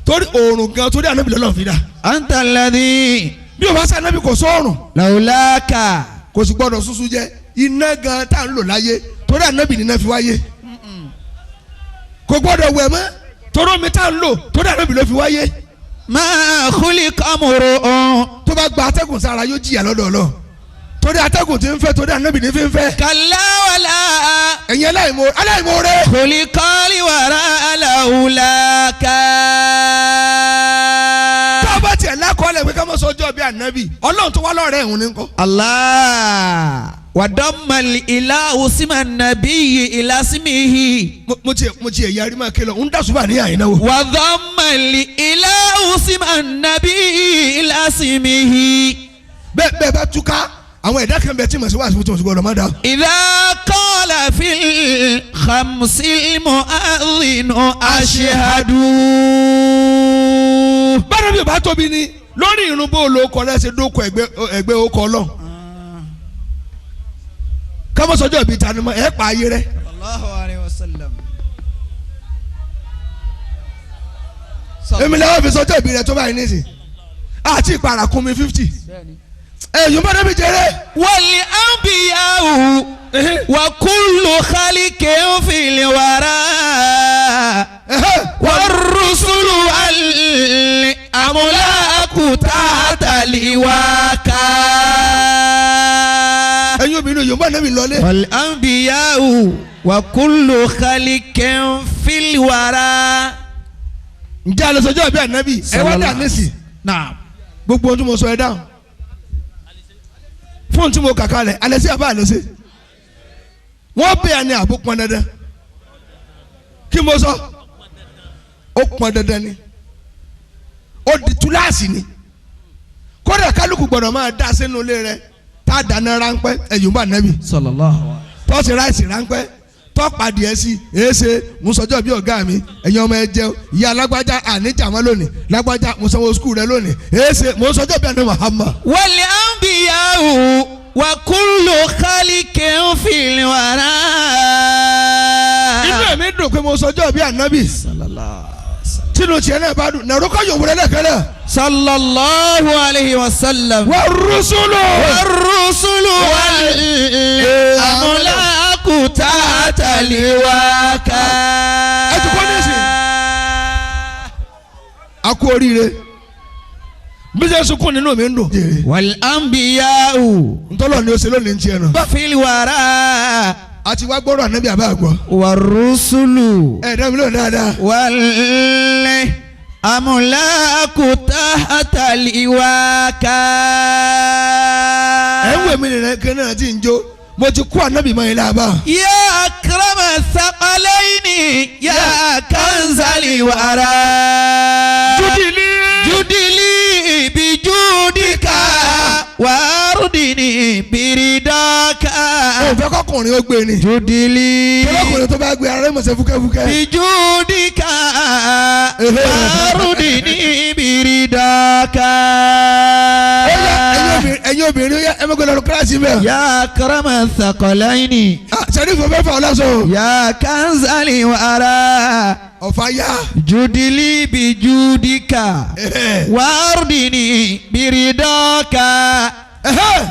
Torí òrùn gan torí ànábì lọ́lọ́ fi dà. Anta alladhi. Bí o bá sànábì kò sọ́ọ̀rùn. Lawlaka. Kò sì gbọ́dọ̀ súnsún jẹ iná gan tá à ń lò láyé torí ànábì nínú fi wáyé. Kò gbọ́dọ̀ wẹ̀ mọ́ torí omi tá à ń lò torí ànábì ló fi wáyé. Ma khuliqa mur'un. Tó bá gba atẹ́gùn sára yóò jìyà lọ́dọ̀ Ọlọ́run torí atẹ́gùn tí ń fẹ́ torí ànábì ní fi ń fẹ́. Kalla wala. Ẹ̀yin aláìmoore. Khuliqa liwara lawlaka. Tó o bá tiẹ̀ lákọọ́lẹ̀ pé ká má sọ ọjọ́ bí ànábì Ọlọ́run tó wá lọ́rẹ̀ ẹ̀hún ni ńkọ́. Allah wadammal ilahu sima nabiyyi ila simihi. Mo tiẹ̀ yarí máa ké lọ ń dàsúbà ní àyìnà wo. Wadammal ilahu sima nabiyyi ila simihi. Bẹ́ẹ̀ bá túká àwọn ẹ̀dá kan bẹ tí màsí wàásù tó ń gbọdọ̀ má dá. Idha qala fil khamsil mu'adhdhinu ashhadu. Bára bí o bá tóbi ni lórí irun bó lo ọkọ rẹ ṣe dóko ẹgbẹ́ ọkọ lọ. Kámọ́sọ́jọ́ ìbí tanimọ̀ ẹ̀ pa ayé rẹ. Sallallahu alayhi wa sallam. Èmi làwọn fi sọjọ́ ìbí rẹ tó báyìí nísìn àti ìpara kún mi 50. Ẹ̀yìn bá débi jẹrẹ. Wal anbiya'u wa kullu khaliqin fil wara. War-rusulu wal amlaku tahta liwaka. Ẹ̀yin obìnrin yóò bá débi lọlé. Wal anbiya'u wa kullu khaliqin fil wara. Ǹjẹ́ alẹ́ sọjọ́ ìbí ànábì ẹ wá dà nísì. Gbogbo ohun tí mo sọ ẹ dáhùn. Fóònù tí mo kà kalẹ̀ alẹ́ sí àbá alẹ́ sí. Wọ́n bẹ̀ ẹ́ ní àbó pọn dandan. Kí mo sọ? Ó pọn dandan ni. Ó di túláàsì ni. Kódà kálukú gbọ́dọ̀ máa dá sínú ilé rẹ̀ tá a dáná ráńpẹ́ ẹ̀yìn bá nẹ́bì. Tọ́sí ráìsì ráńpẹ́ tọ́pàdé ẹ̀ sí èéṣe mo sọjọ́ bí ọ̀gá mi ẹ̀yin ọmọ ẹ jẹun ìyá alágbájá àníjà wọn lónìí lágbájá mo sanwó skul rẹ lónìí èéṣe mo sọjọ́ bí àná Muhammad. Wal anbiya'u wa kullu khaliqin fil wara. Inú ẹ̀mí dùn pé mo sọjọ́ bí ànábì. Tínú tiẹ̀ náà bá dùn nàró kọ́ yòówù rẹ lẹ́kẹ̀lẹ́. Sallallahu alayhi wa sallam. Wa rusulu. Wa rusulu wal amlaku tahta liwaka. Ẹ ti kọ́ nísìn. A kú oríire. Bí ṣe sunkún nínú mi ń dùn. Wal anbiya'u. Ntọ́lọ̀ ni o ṣe lónìí ti ẹ̀ nù. Fil wara. A ti wá gbọ́rọ̀ ànábì àbá àgbọ̀. Wa rusulu. Ẹ dá mi lóhùn dáadáa. Wal amlaku tahta liwaka. Ẹ ń wẹ̀ mí nìyẹn kí náà ti ń jó. Mo ti kú ànábì mọ́ ilé àbá. Ya akrama thaqalaini ya kanzali wara. Judili. Judili bijudika warudini biridaka. O fẹ́ kọkùnrin ó gbé ni. Judili. Kọkùnrin tó bá gbé ara rẹ̀ mọ̀sẹ̀ fúkẹ́fúkẹ́. Bijudika warudini biridaka. Ẹ̀yin obìnrin ó yá ẹ mọ̀gbẹ́ lọ́rùn kíláàsì mẹ́. Ya akrama thaqalaini. Sẹ́ni fún fẹ́ fà ọ́ lásán. Ya kanzali wara. Ọ̀fà yá. Judili bijudika wardini biridaka.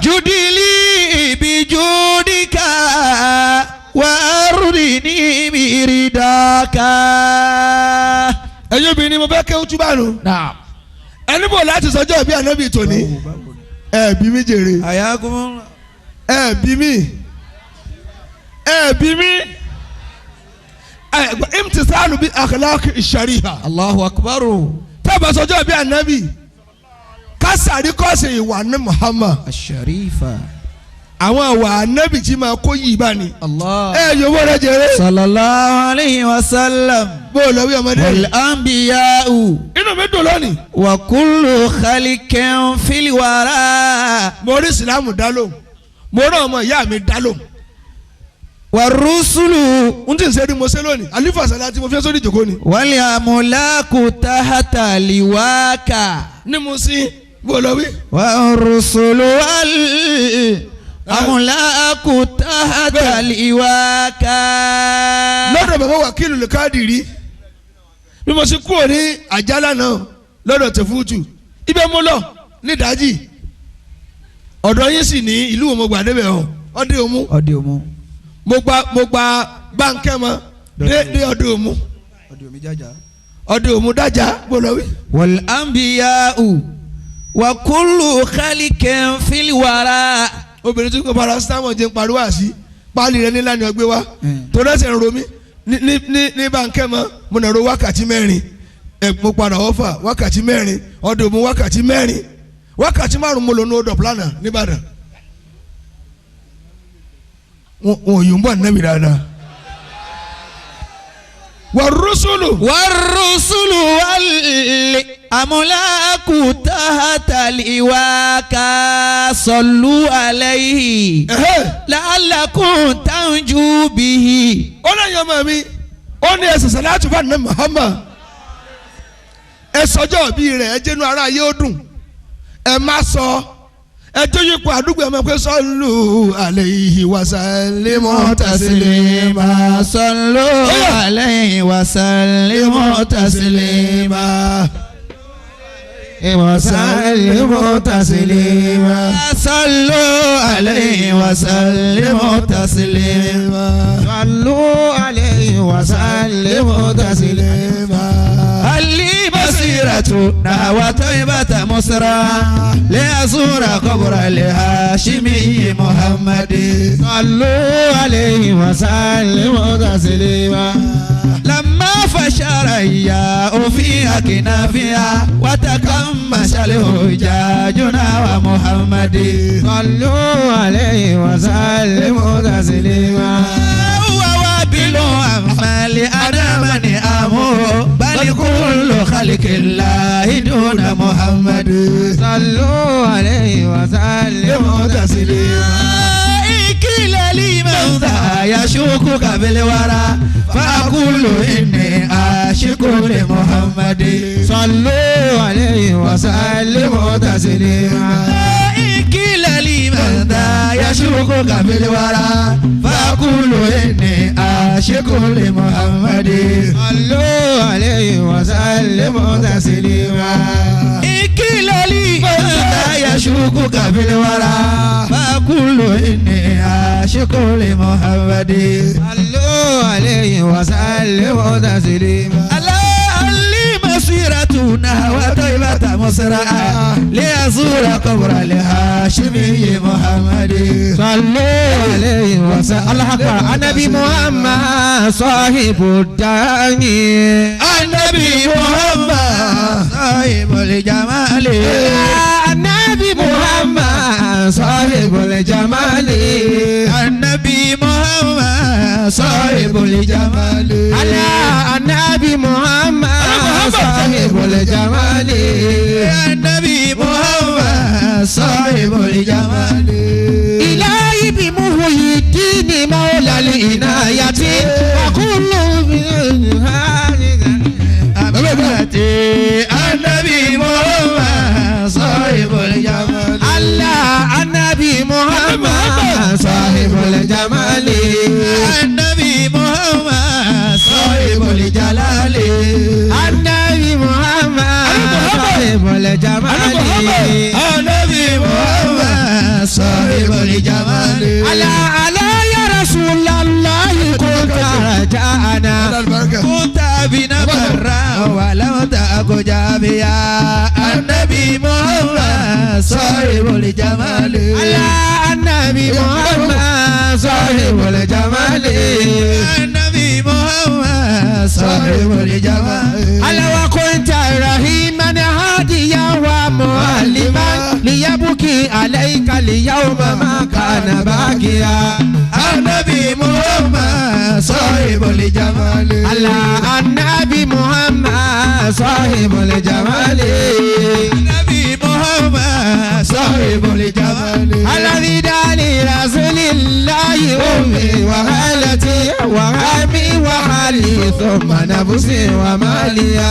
Judili bijudika لواكا. Ẹ̀yin obìnrin, mo fẹ́ kẹ́ túbà nù. نعم. Ẹni bò láti sọjọ́ bí ànábì tòní. Ẹ bí mi jèrè. حياكم. Ẹ bí mi, ẹ bí mi, ẹ imtisalu bi akhlaq shariha. الله أكبر. Tábà sọjọ́ bí ànábì, kásàrí kọ́sì ìwà ní Muhammad. الشريفة. Àwọn ìwà ànábì tí máa kó yìí bá ní. الله. Ẹ yòówó rẹ jèrè. صلى الله عليه وسلم. Bó o lọ wí ọmọdé. والأنبياء Inú mi dùn lónìí. وكل خلق في الورى. Mo rí ìsìlámù dá lóhùn, mo rán ọmọ ìyá mi dá lóhùn. والرسل. N tí n ṣe rí mo ṣe lónìí, alifa sàlá tí mo fi sórí ìjòkó ni. والأملاك تحت لواك. Ní mo sí, bó o lọ wí. والرسل والأملاك تحت لواك. Lọ́dọ̀ bàbá wákìlù lè káàdì rí bí mo ṣe kúrò ní àjálà náà lọ́dọ̀ tẹ̀fútù, ibẹ̀ mo lọ nídàájì. Ọ̀dọ̀ yín sì ní ìlú wo mo gbà débẹ̀ o? Ọdẹ òmu. Ọdẹ òmu. Mo gba báńkẹ́ mọ́ dé ọdẹ òmu. Ọdẹ òmu jájà. Ọdẹ òmu dájà, bó lọ wí. والأنبياء وكل خلق في الورى. Obìnrin tí kò paracetamol jẹ́ ń pariwo àṣì páálí rẹ nílá ni ọgbẹ́ wa torí ẹsẹ̀ ń ro mí ní báńkẹ́ mọ́. Mo nà ro wákàtí 4 ẹ, mo padà wọ́fà wákàtí 4, ọdẹ òmu wákàtí 4, wákàtí 5 mo lò ní odò plana nìbàdàn. Wọn ò yóò ń bọ̀ nẹ́bi dáadáa wà rúṣùlù. والرسل والأملاك تحت لواك صلوا عليه لعلكم تنجو به. Ó lẹ́yìn ọmọ mi, ó ní ẹsẹ̀ sàlátù fún àná Muhammad, ẹ sọjọ́ bí rẹ̀, ẹ jẹ́nu ara yóò dùn, ẹ má sọ ẹ tó yípo àdúgbò ẹ máa pé صلوا عليه وسلموا تسليما. صلوا عليه وسلموا تسليما. وسلموا تسليما. صلوا عليه وسلموا تسليما. صلوا عليه وسلموا تسليما. هل مسيرة نحو طيبة مسرى لأزور قبر الهاشمي محمد. صلوا عليه وسلموا تسليما. لما فشر إياه في أكنافها وتكمش الحجاجنا ومحمد. صلوا عليه وسلموا تسليما. هو وابل أما لأنا من أمه بل كل خلق الله دون محمد. صلوا عليه وسلموا تسليما. قيل لي من ذا يشوكك بالورى فأقول إني عاشق لمحمد. صلوا عليه وسلموا تسليما. قيل لي من ذا يشوكك بالورى فأقول إني عاشق لمحمد. صلوا عليه وسلموا تسليما. قيل لي من ذا يشوكك بالورى فأقول إني عاشق لمحمد. صلوا عليه وسلموا تسليما. ألا لي مسيرة نحو طيبة مسرعة لأزور قبر الهاشمي محمد. صلوا عليه وسلم. الله أكبر. النبي محمد صاحب الداني. النبي محمد صاحب الجمال. النبي محمد صاحب الجمال. النبي محمد صاحب الجمال. على النبي محمد صاحب الجمال. النبي محمد صاحب الجمال. إلهي بمحيي الدين مولى العناية وكل النبي محمد صاحب الجمال. الله النبي محمد صاحب الجمال. النبي محمد صاحب الجلال. النبي محمد صاحب الجمال. النبي محمد صاحب الجمال. على على يا رسول الله كنت رجعنا. كنت بنا برا ولم تك جافيا النبي محمد صاحب الجمال الله النبي محمد صاحب الجمال النبي محمد صاحب الجمال ألا وكنت رحيما هاديا ومعلما ليبكي عليك اليوم ما كان باكيا النبي محمد صاحب الجمال الله النبي محمد صاحب الجمال النبي محمد صاحب الجمال الذي داني رسول الله أمي وخالتي وعمي وخالي ثم نفسي ومالي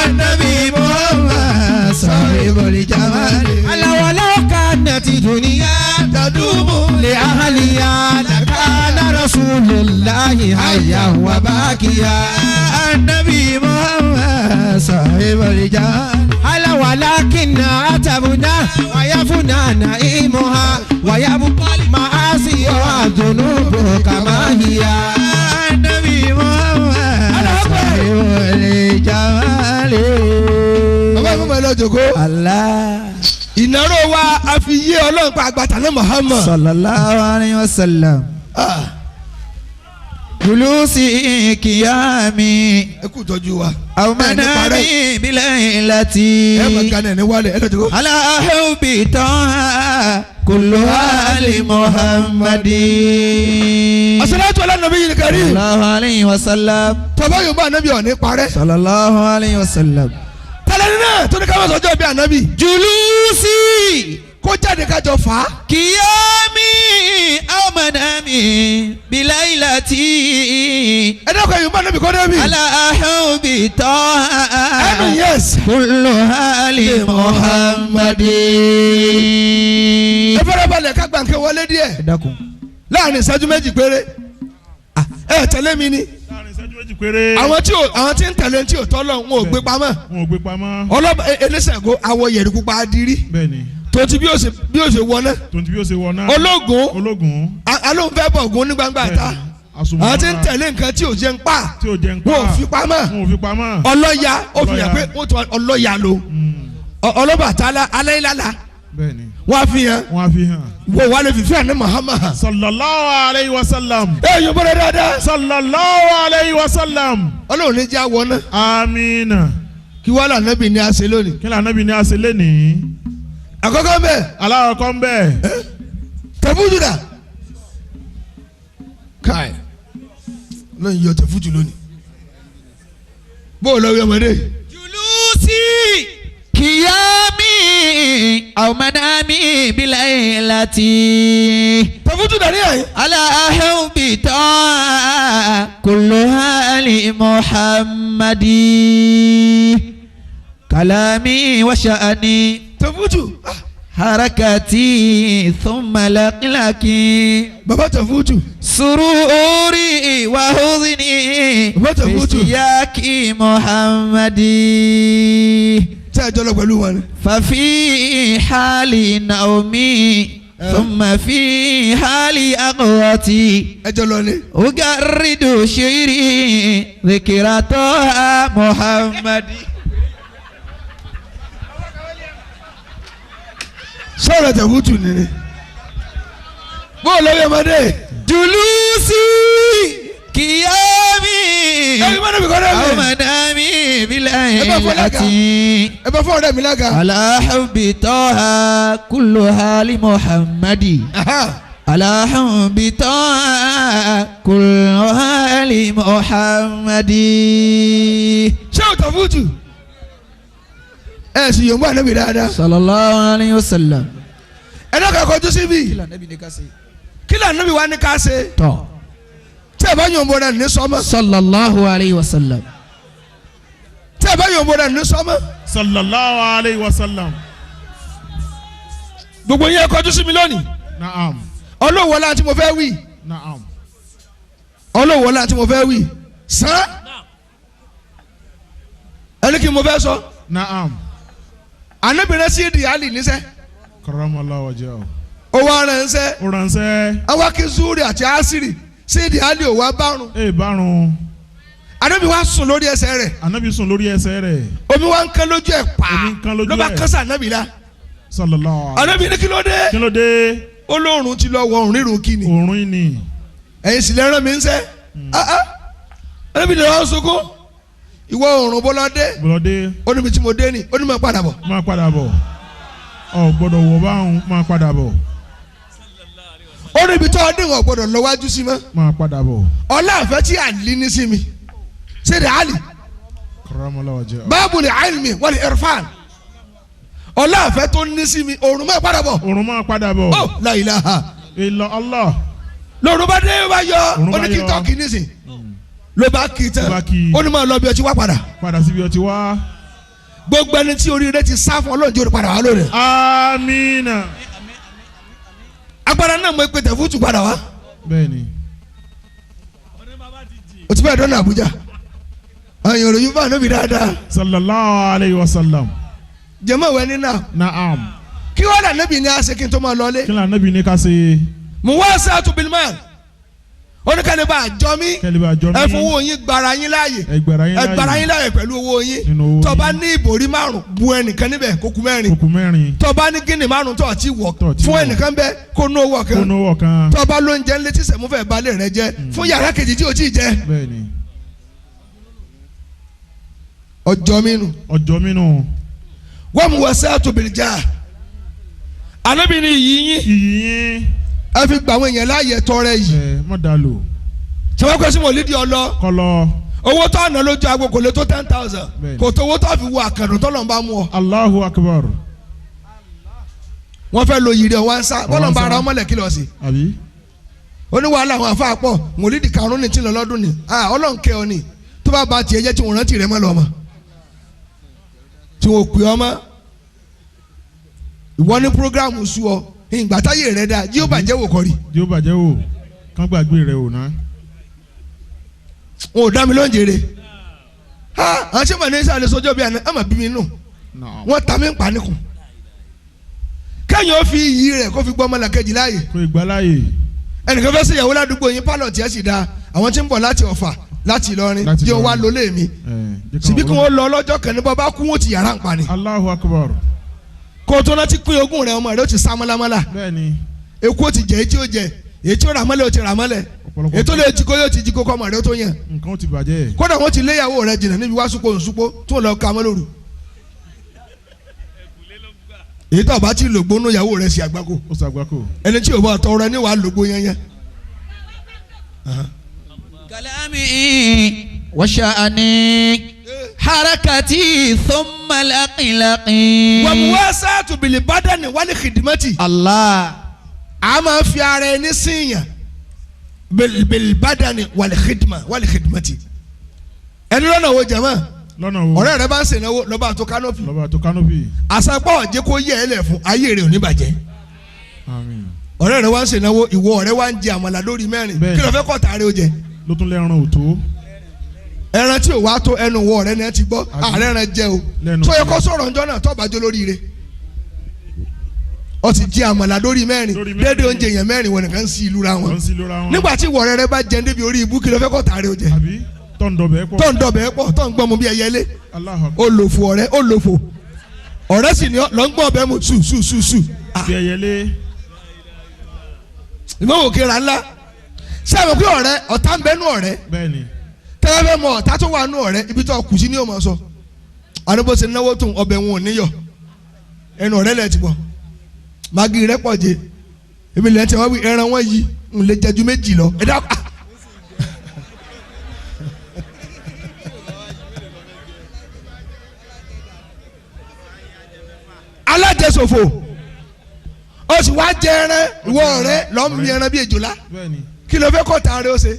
النبي محمد صاحب الجمال ألا ولو كانت دنيا تدوم لأهلها لكان رسول الله حيا وباكيا النبي محمد صاحب الجمال ألا ولكن عتبنا ويفنى نعيمها ويبقى المعاصي والذنوب كما هي النبي محمد صاحب الجمال Bàbá mi máa lọ jòkó. Allah Ìnáró wa a fi yé Ọlọ́run pa àgbàtà náà Muhammad. sallallahu alayhi wa sallam. Ah, Julusi qiyami ẹ kú ìtọ́jú wa. aw Ẹ ní parẹ́. manami bilailati Ẹ máa ga náà ní wálẹ̀ ẹ lọ jòkó. ala hubbi taha kullu ali Muhammadin. As-salatu ala nabiyil karim. Sallallahu alayhi wa sallam. Tọ́ba yóò bá ànábì ọ̀ ní parẹ́. Sallallahu alayhi wa sallam. Tẹ́lẹ̀ ní náà tó ní ká má sọjọ́ bí ànábì. Julusi Kó jáde kájọ fà á. qiyami aw manami bilailati. Ẹ dákun ẹ̀yìn bá ànábì kọ́ débi. على حب طه Ẹnu yẹs. كل آل محمد Ẹ fẹ́rẹ́ balẹ̀ ká gbà nǹkan wọlé díẹ̀. Láàrin ìṣẹ́jú méjì péré. Ẹ tẹ̀lé mi ni. Láàrin ìṣẹ́jú méjì péré. Àwọn tí ń tẹ̀lé tí ò tọ́lọ̀ ń ò gbé pamọ́. Wọn ò gbé pamọ́. Ọlọ́ba eléṣẹ̀gó awọ yẹ̀rì pupa adìrí. Bẹ́ẹ̀ni. Tó ti bí ó ṣe wọná. Tonti bí ó ṣe wọ náà. Ológun Ológun. alóhùn fẹ́ bọ̀ ògùn ní gbangba ta. Àsùnwọ̀n Àwọn tí ń tẹ̀lé nǹkan tí ò jẹ́ ń pa. Tí ò jẹ́ ń pa. Wọn ò fi pamọ́. Wọn ò fi pamọ́. Ọlọ́ya ó fi hàn Ọlọ́ya. pé wọ́n tún ọlọ́ya lo. Ọlọ́bàtálá aláìlála Bẹ́ẹ̀ni. wọ́n á fi hàn. Wọ́n á fi hàn. Wọ́n wà lè fi fẹ́ ní Muhammad. Sallallahu alayhi wa sallam. Ẹ yóò bọ́dọ̀ dáadáa. Sallallahu alayhi wa sallam. Ọlọ́run ní jẹ́ àwọ̀ náà. Amina. Kí wàá là nábì ní àṣẹ lónìí. Kí ni ànábì ní a ṣe lénìí? Àkọ́kọ́ bẹ́ẹ̀ Aláwọ̀kọ́ ń bẹ̀. tẹ̀fújù dà. Káì lóyún yọ tẹ̀fújù lónìí. Bó o lọ wí ọmọdé. جلوسي قيامي أو منامي بليلتي Tẹ̀fújù dà ní àyè. على حب طه كل آل محمد كلامي وشأني Tẹ̀fújù. حركتي ثم لقلقي Bàbá tẹ̀fújù. سروري وحزني Bàbá tẹ̀fújù. باشتياق محمد Ṣé ẹ jọ lọ pẹ̀lú wọn ni? ففي حال نومي ثم في حال أقوتي Ẹ jọ lọ ni. أجرد شعري ذكرى طه محمد Sọ̀rọ̀ tẹ̀fújù ni ni. Bó o lọ wí ọmọdé. جلوسي قيامي Ẹni bá nàbì kọ́ أو dẹ́mi. منامي Ẹ bá fọ́ lága. بليلتي Ẹ bá fọ́ ọ̀rẹ́ mi lága. على حب طه كلها لمحمد على حب طه كلها لمحمد Ṣé o tẹ̀fújù? Ẹ sì yòǹbó ànábì dáadáa. صلى الله عليه وسلم Ẹ dákun ẹ kọjú síbí. Kí lànà bí wàá ní ká ṣe? طه Tí ẹ bá yòǹbó rẹ̀ ní sọ́mọ́. صلى الله عليه وسلم Tí ẹ bá yòǹbó rẹ̀ ní sọ́mọ́. Sallallahu alayhi wa sallam. Gbogbo yín ẹ kọjú sí mi lónìí. Naam. Ọlọ́run wọlé àti mo fẹ́ wí. Naam. Ọlọ́run wọlé àti mo fẹ́ wí. Sán. Ẹni kí n mo fẹ́ sọ. Naam. Ànábìrẹ́ sí ìdí àlì níṣẹ́. Karamallahu wajhahu. Ó wá ránṣẹ́. Ó ránṣẹ́. Awákí Zúrì àti Ásírì sí ìdí àlì ò wá bárun. Ee bárun. Ànábì wa sùn lórí ẹsẹ̀ rẹ̀. Anabi sùn lórí ẹsẹ̀ rẹ̀. Omi wa ń kán lójú ẹ̀ pa. Omi ń kán lójú Ló bá ẹ̀. kán sí Ànábì la. Sallallahu alaihi. Ànábì ní kí ló dé? Kí ló dé? Olóòrùn ti lọ wọ òrùn rírun kí ni. Òórùn yìí ni. Ẹ̀yin sì lẹ́ràn mi ń sẹ́. Ah ah. Ànábì ní lọ́wọ́ sunkún. Ìwọ òrùn bọ́lá dé. Bọ́lọ́dé. Ó níbi tí mo dé ni. Ó ní mo padà bọ̀. Máa padà bọ̀. Ọ̀ gbọ́dọ̀ wọ̀ báwọn, máa padà bọ̀. Ó níbi tó ọdún ìwọ̀n gbọ́dọ̀ lọ wájú sí mọ́. Máa padà bọ̀. Ọlá àfẹ́ tí àlí ní sí mi. Ṣé de àlì? Karramallahu wajhahu. Báàbù ni àìlmi wal irfan. Ọlá àfẹ́ tó ní sí mi, òrùn máa padà bọ̀. Òórùn máa padà bọ̀. Ó la ilaha. Illa Allah. Lọ́run bá dé bá yọ, Òrùn ó bá ní kí yọ. tọ́kì nísìn. Ló bá kì í tán. Ló bá kì í. Ó ní máa lọ bí ọtí wá padà. Padà síbi ọtí wá. Gbogbo ẹni tí oríire ti sá fún Ọlọ́run jẹ́ orí padà wá lónìí. Amina. Agbára náà mo pe tẹ̀fútù padà wá. Bẹ́ẹ̀ni. O ti fẹ́ dọ́nà Àbújá. Àyàn òròyìn bá ànábì dáadáa. Sallallahu alayhi wa sallam. Jẹ̀mọ́ ìwé nínà. Naam. Kí wọ́n dà níbi ní aṣe kí n tó máa lọlé. Kí ni Ànábì ní ká ṣe? Mo wá sí àtúbìlímọ̀. Oníkànnì bá àjọ mi. Kẹ́lẹ́ bá jọ mí. Ẹ fowó yín gbara yín láàyè. Ẹ gbára yín Ẹ gbara láàyè. yín láàyè pẹ̀lú owó yín. Nínú owó Tó bá yín. ní ìbòrí márùn bu ẹnìkan níbẹ̀ kó kù mẹ́rin. Kókù mẹ́rin. Tó bá ní gíní márùn tó ti wọ̀ Tó ti fún wọ̀. ẹnìkan bẹ́ẹ̀ kó ná owó Kó kan. náwó kan. Tó bá lóúnjẹ ńlẹ́ tí sẹ̀mú fẹ́ balẹ̀ rẹ jẹ́ fún yàrá kejì tí o ti jẹ. Bẹ́ẹ̀ni. Ọjọ́ mi nù. Ọjọ́ mi nù. Wọ́n mú wọ́n sẹ́ẹ̀tù bìrìjà. Ànábì ní iyì yín. Iyì yín. Ẹ fi gbà àwọn èèyàn láàyè tọrẹ yìí. Ẹ má dà lò. Ṣé wọ́n kọ́ sí mọ̀lídìí ọlọ? Kọlọ. Owó tó àná lójú agbo kò lè tó 10,000. Bẹ́ẹ̀ni. Kò tó owó tó fi wo àkàndùn tó lọ́n bá mú ọ. Allahu akbar. Wọ́n fẹ́ lo yìrì ọ̀wá ń sá. Bọ́lọ̀ ń bá ń sá. ara ọmọlẹ̀ kí lọ sí. Àbí? Ó ní wàhálà àwọn àfa pọ̀ mọ̀lídìí karùn-ún ní tí ń lọ lọ́dún ni. Ah, Ọlọ́run kẹ́ ọ ni. Tó bá ba tiẹ̀ jẹ́ tí wọ́n rántí rẹ̀ mọ́ lọ mọ́. Tí wọ́n pè ọ mọ́. Ìwọ ní prógráàmù sú ọ. Ìgbà táyé rẹ̀ dáa, jí ó bàjẹ́ wò kọ́rí. Tí ó bàjẹ́ wò. Kán gbàgbé rẹ̀ wò ná. Wọn ò dá mi lóúnjẹ rè. Ha! Àwọn ṣé màá ní sáré sọjọ́ bí àná, àmà bí mi nù. Naam. Wọ́n ta mí ń pa níkùn. Kẹ́yìn ó fi iyì rẹ̀ kó fi gbọ́ ọmọlàkejì láàyè. Kó ìgbà láàyè. Ẹnìkan fẹ́ ṣèyàwó ládùúgbò yín, pálọ̀ tí ẹ sì dáa. Àwọn tí ń bọ̀ láti Ọ̀fà, láti Ìlọrin, Láti jẹ́ wá Ìlọrin. lólé mi. Ẹ jẹ́ káwọn Síbí kí wọ́n lọ lọ́jọ́ kan ní bọ́ bá kú wọn ti yàrá ń pa ni. Allahu akbar. Kó o tó rántí pín ogún rẹ̀, ọmọ rẹ̀ ó ti sá mọ́lámọ́lá. Bẹ́ẹ̀ni. Eku ó ti jẹ èyí tí ó jẹ, èyí tí ó rà mọ́lẹ̀ ó ti rà mọ́lẹ̀. Ọ̀pọ̀lọpọ̀ Èyí tó lè jí kó yóò ti jí kó kọ́ ọmọ rẹ̀ ó tó yàn. nǹkan ó ti bàjẹ́. Kódà wọ́n ti léyàwó rẹ̀ jìnnà níbi wá súpò nsúpò tó lọ ka mọ́ lóru. Èyí tó bá ti lògbó nú ìyàwó rẹ̀ sí àgbákò. Ó ṣàgbákò. Ẹni tí ò bá tọrọ ẹni wàá lògbó yẹnyẹn. كلامي وشأني حركتي ثم الأقلاقي Wàmúwásá bìlì bádàní wálé xidimẹ́tì. الله A máa fi ara ẹni sínyàn bìlì bádàní wálé xidimá wálé xidimẹ́tì. Ẹni lọ́nà wo jẹ̀mọ́? Lọ́nà wo? Ọ̀rẹ́ rẹ bá ń sènáwó lọ́ba tó kánópì. Lọ́ba tó kánópì. Àsapọ̀ ọ̀jẹ̀ kó yẹ ẹ lẹ̀ fún ayé rẹ̀ ò ní bàjẹ́. Àmín. Ọ̀rẹ́ rẹ wá ń sènáwó, ìwọ ọ̀rẹ́ wá ń jẹ àmàlà lórí mẹ́rin. Bẹ́ẹ̀ni. Kí ló fẹ́ kọ́ tààrí o jẹ? Ló tún lẹ́ran òtó. Ẹran tí ò wá tó ẹnu wọ ọ̀rẹ́ náà ti gbọ́. Àbí? Ààrẹ ẹran jẹ o. Lẹ́nu Tó yẹ tiẹ̀. kó sọ̀rọ̀ ńjọ́ náà tó bá jó lórí ire. Ó ti jẹ àmàlà lórí mẹ́rin. Lórí mẹ́rin. Dédé oúnjẹ yẹn mẹ́rin wọn nìkan ń sí ìlú ra wọn. Wọ́n ń sí lóra wọn. Nígbà tí ìwọ ọ̀rẹ́ rẹ bá jẹun débi orí ibú, kí ló fẹ́ kọ́ tààrí o jẹ? Àbí? Tọ́ǹdọ̀bẹ̀ pọ̀. Tó ń dọ̀bẹ̀ pọ̀, tó ń gbọ́n mu bí ẹyẹlé. Allahu akbar. Ó lòfò ọ̀rẹ́, ó lòfò. Ọ̀rẹ́ sì ni lọ́ ń gbọ́ ọbẹ̀ mu sù sù sù sù. Bí ẹyẹlé. Ìmọ̀ òkè ra ńlá. Ṣé àwọn pé ọ̀rẹ́ ọ̀tá ń bẹ nú ọ̀rẹ́? Bẹ́ẹ̀ni. Tẹ́lẹ̀ fẹ́ mọ ọ̀tá tó wà nú ọ̀rẹ́, ibi tó kù sí ni yóò máa sọ. Àdúgbò ṣe náwó tó ọbẹ̀ wọn ò níyọ̀. Ẹnu ọ̀rẹ́ lẹ̀ ti bọ̀. Magi rẹ̀ pọ̀ jẹ. Èmi lẹ́yìn tí wọ́n wí ẹran wọn yìí ń lè jẹ ju méjì lọ. Ẹ dákun. Alájẹsòfò. Ó sì wá jẹ ẹran ìwọ ọ̀rẹ́ lọ́ ń mi ẹran bí èjòlá. Bẹ́ẹ̀ni. Kí ló fẹ́ kọ́ tààrẹ ó ṣe?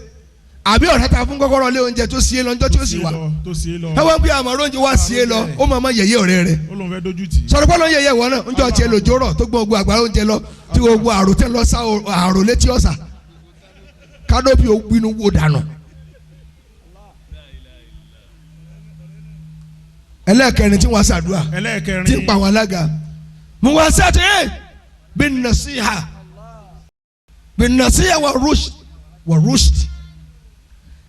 Àbí ọ̀rẹ́ ta fún kọ́kọ́rọ́ lé oúnjẹ tó sí é lọ ńjọ́ tí ó sì wà. Tó sí é lọ. Ẹ wọ́n gbé àmọ́ oúnjẹ wá sí é lọ, ó máa ma yẹ̀yẹ́ ọ̀rẹ́ rẹ̀. Ó lóun fẹ́ dojú tì í. Sọ̀rọ̀ pọ́lọ́ ń yẹ̀yẹ́ ìwọ náà, ńjọ́ tiẹ̀ lòjó rọ̀ tó gbọ́ gbogbo àgbàrá oúnjẹ lọ tí gbogbo àrò tẹ́ lọ sá àrò létí ọ̀sà. Kánópì ó gbinú wò dànù. Ẹlẹ́ẹ̀kẹrin tí wọ́n ṣàdúrà Ẹlẹ́ẹ̀kẹrin. tí ń pa àwọn alága. Mo wá sẹ́tì ẹ́ bí nasiha bí nasiha wà rushd wà rushd.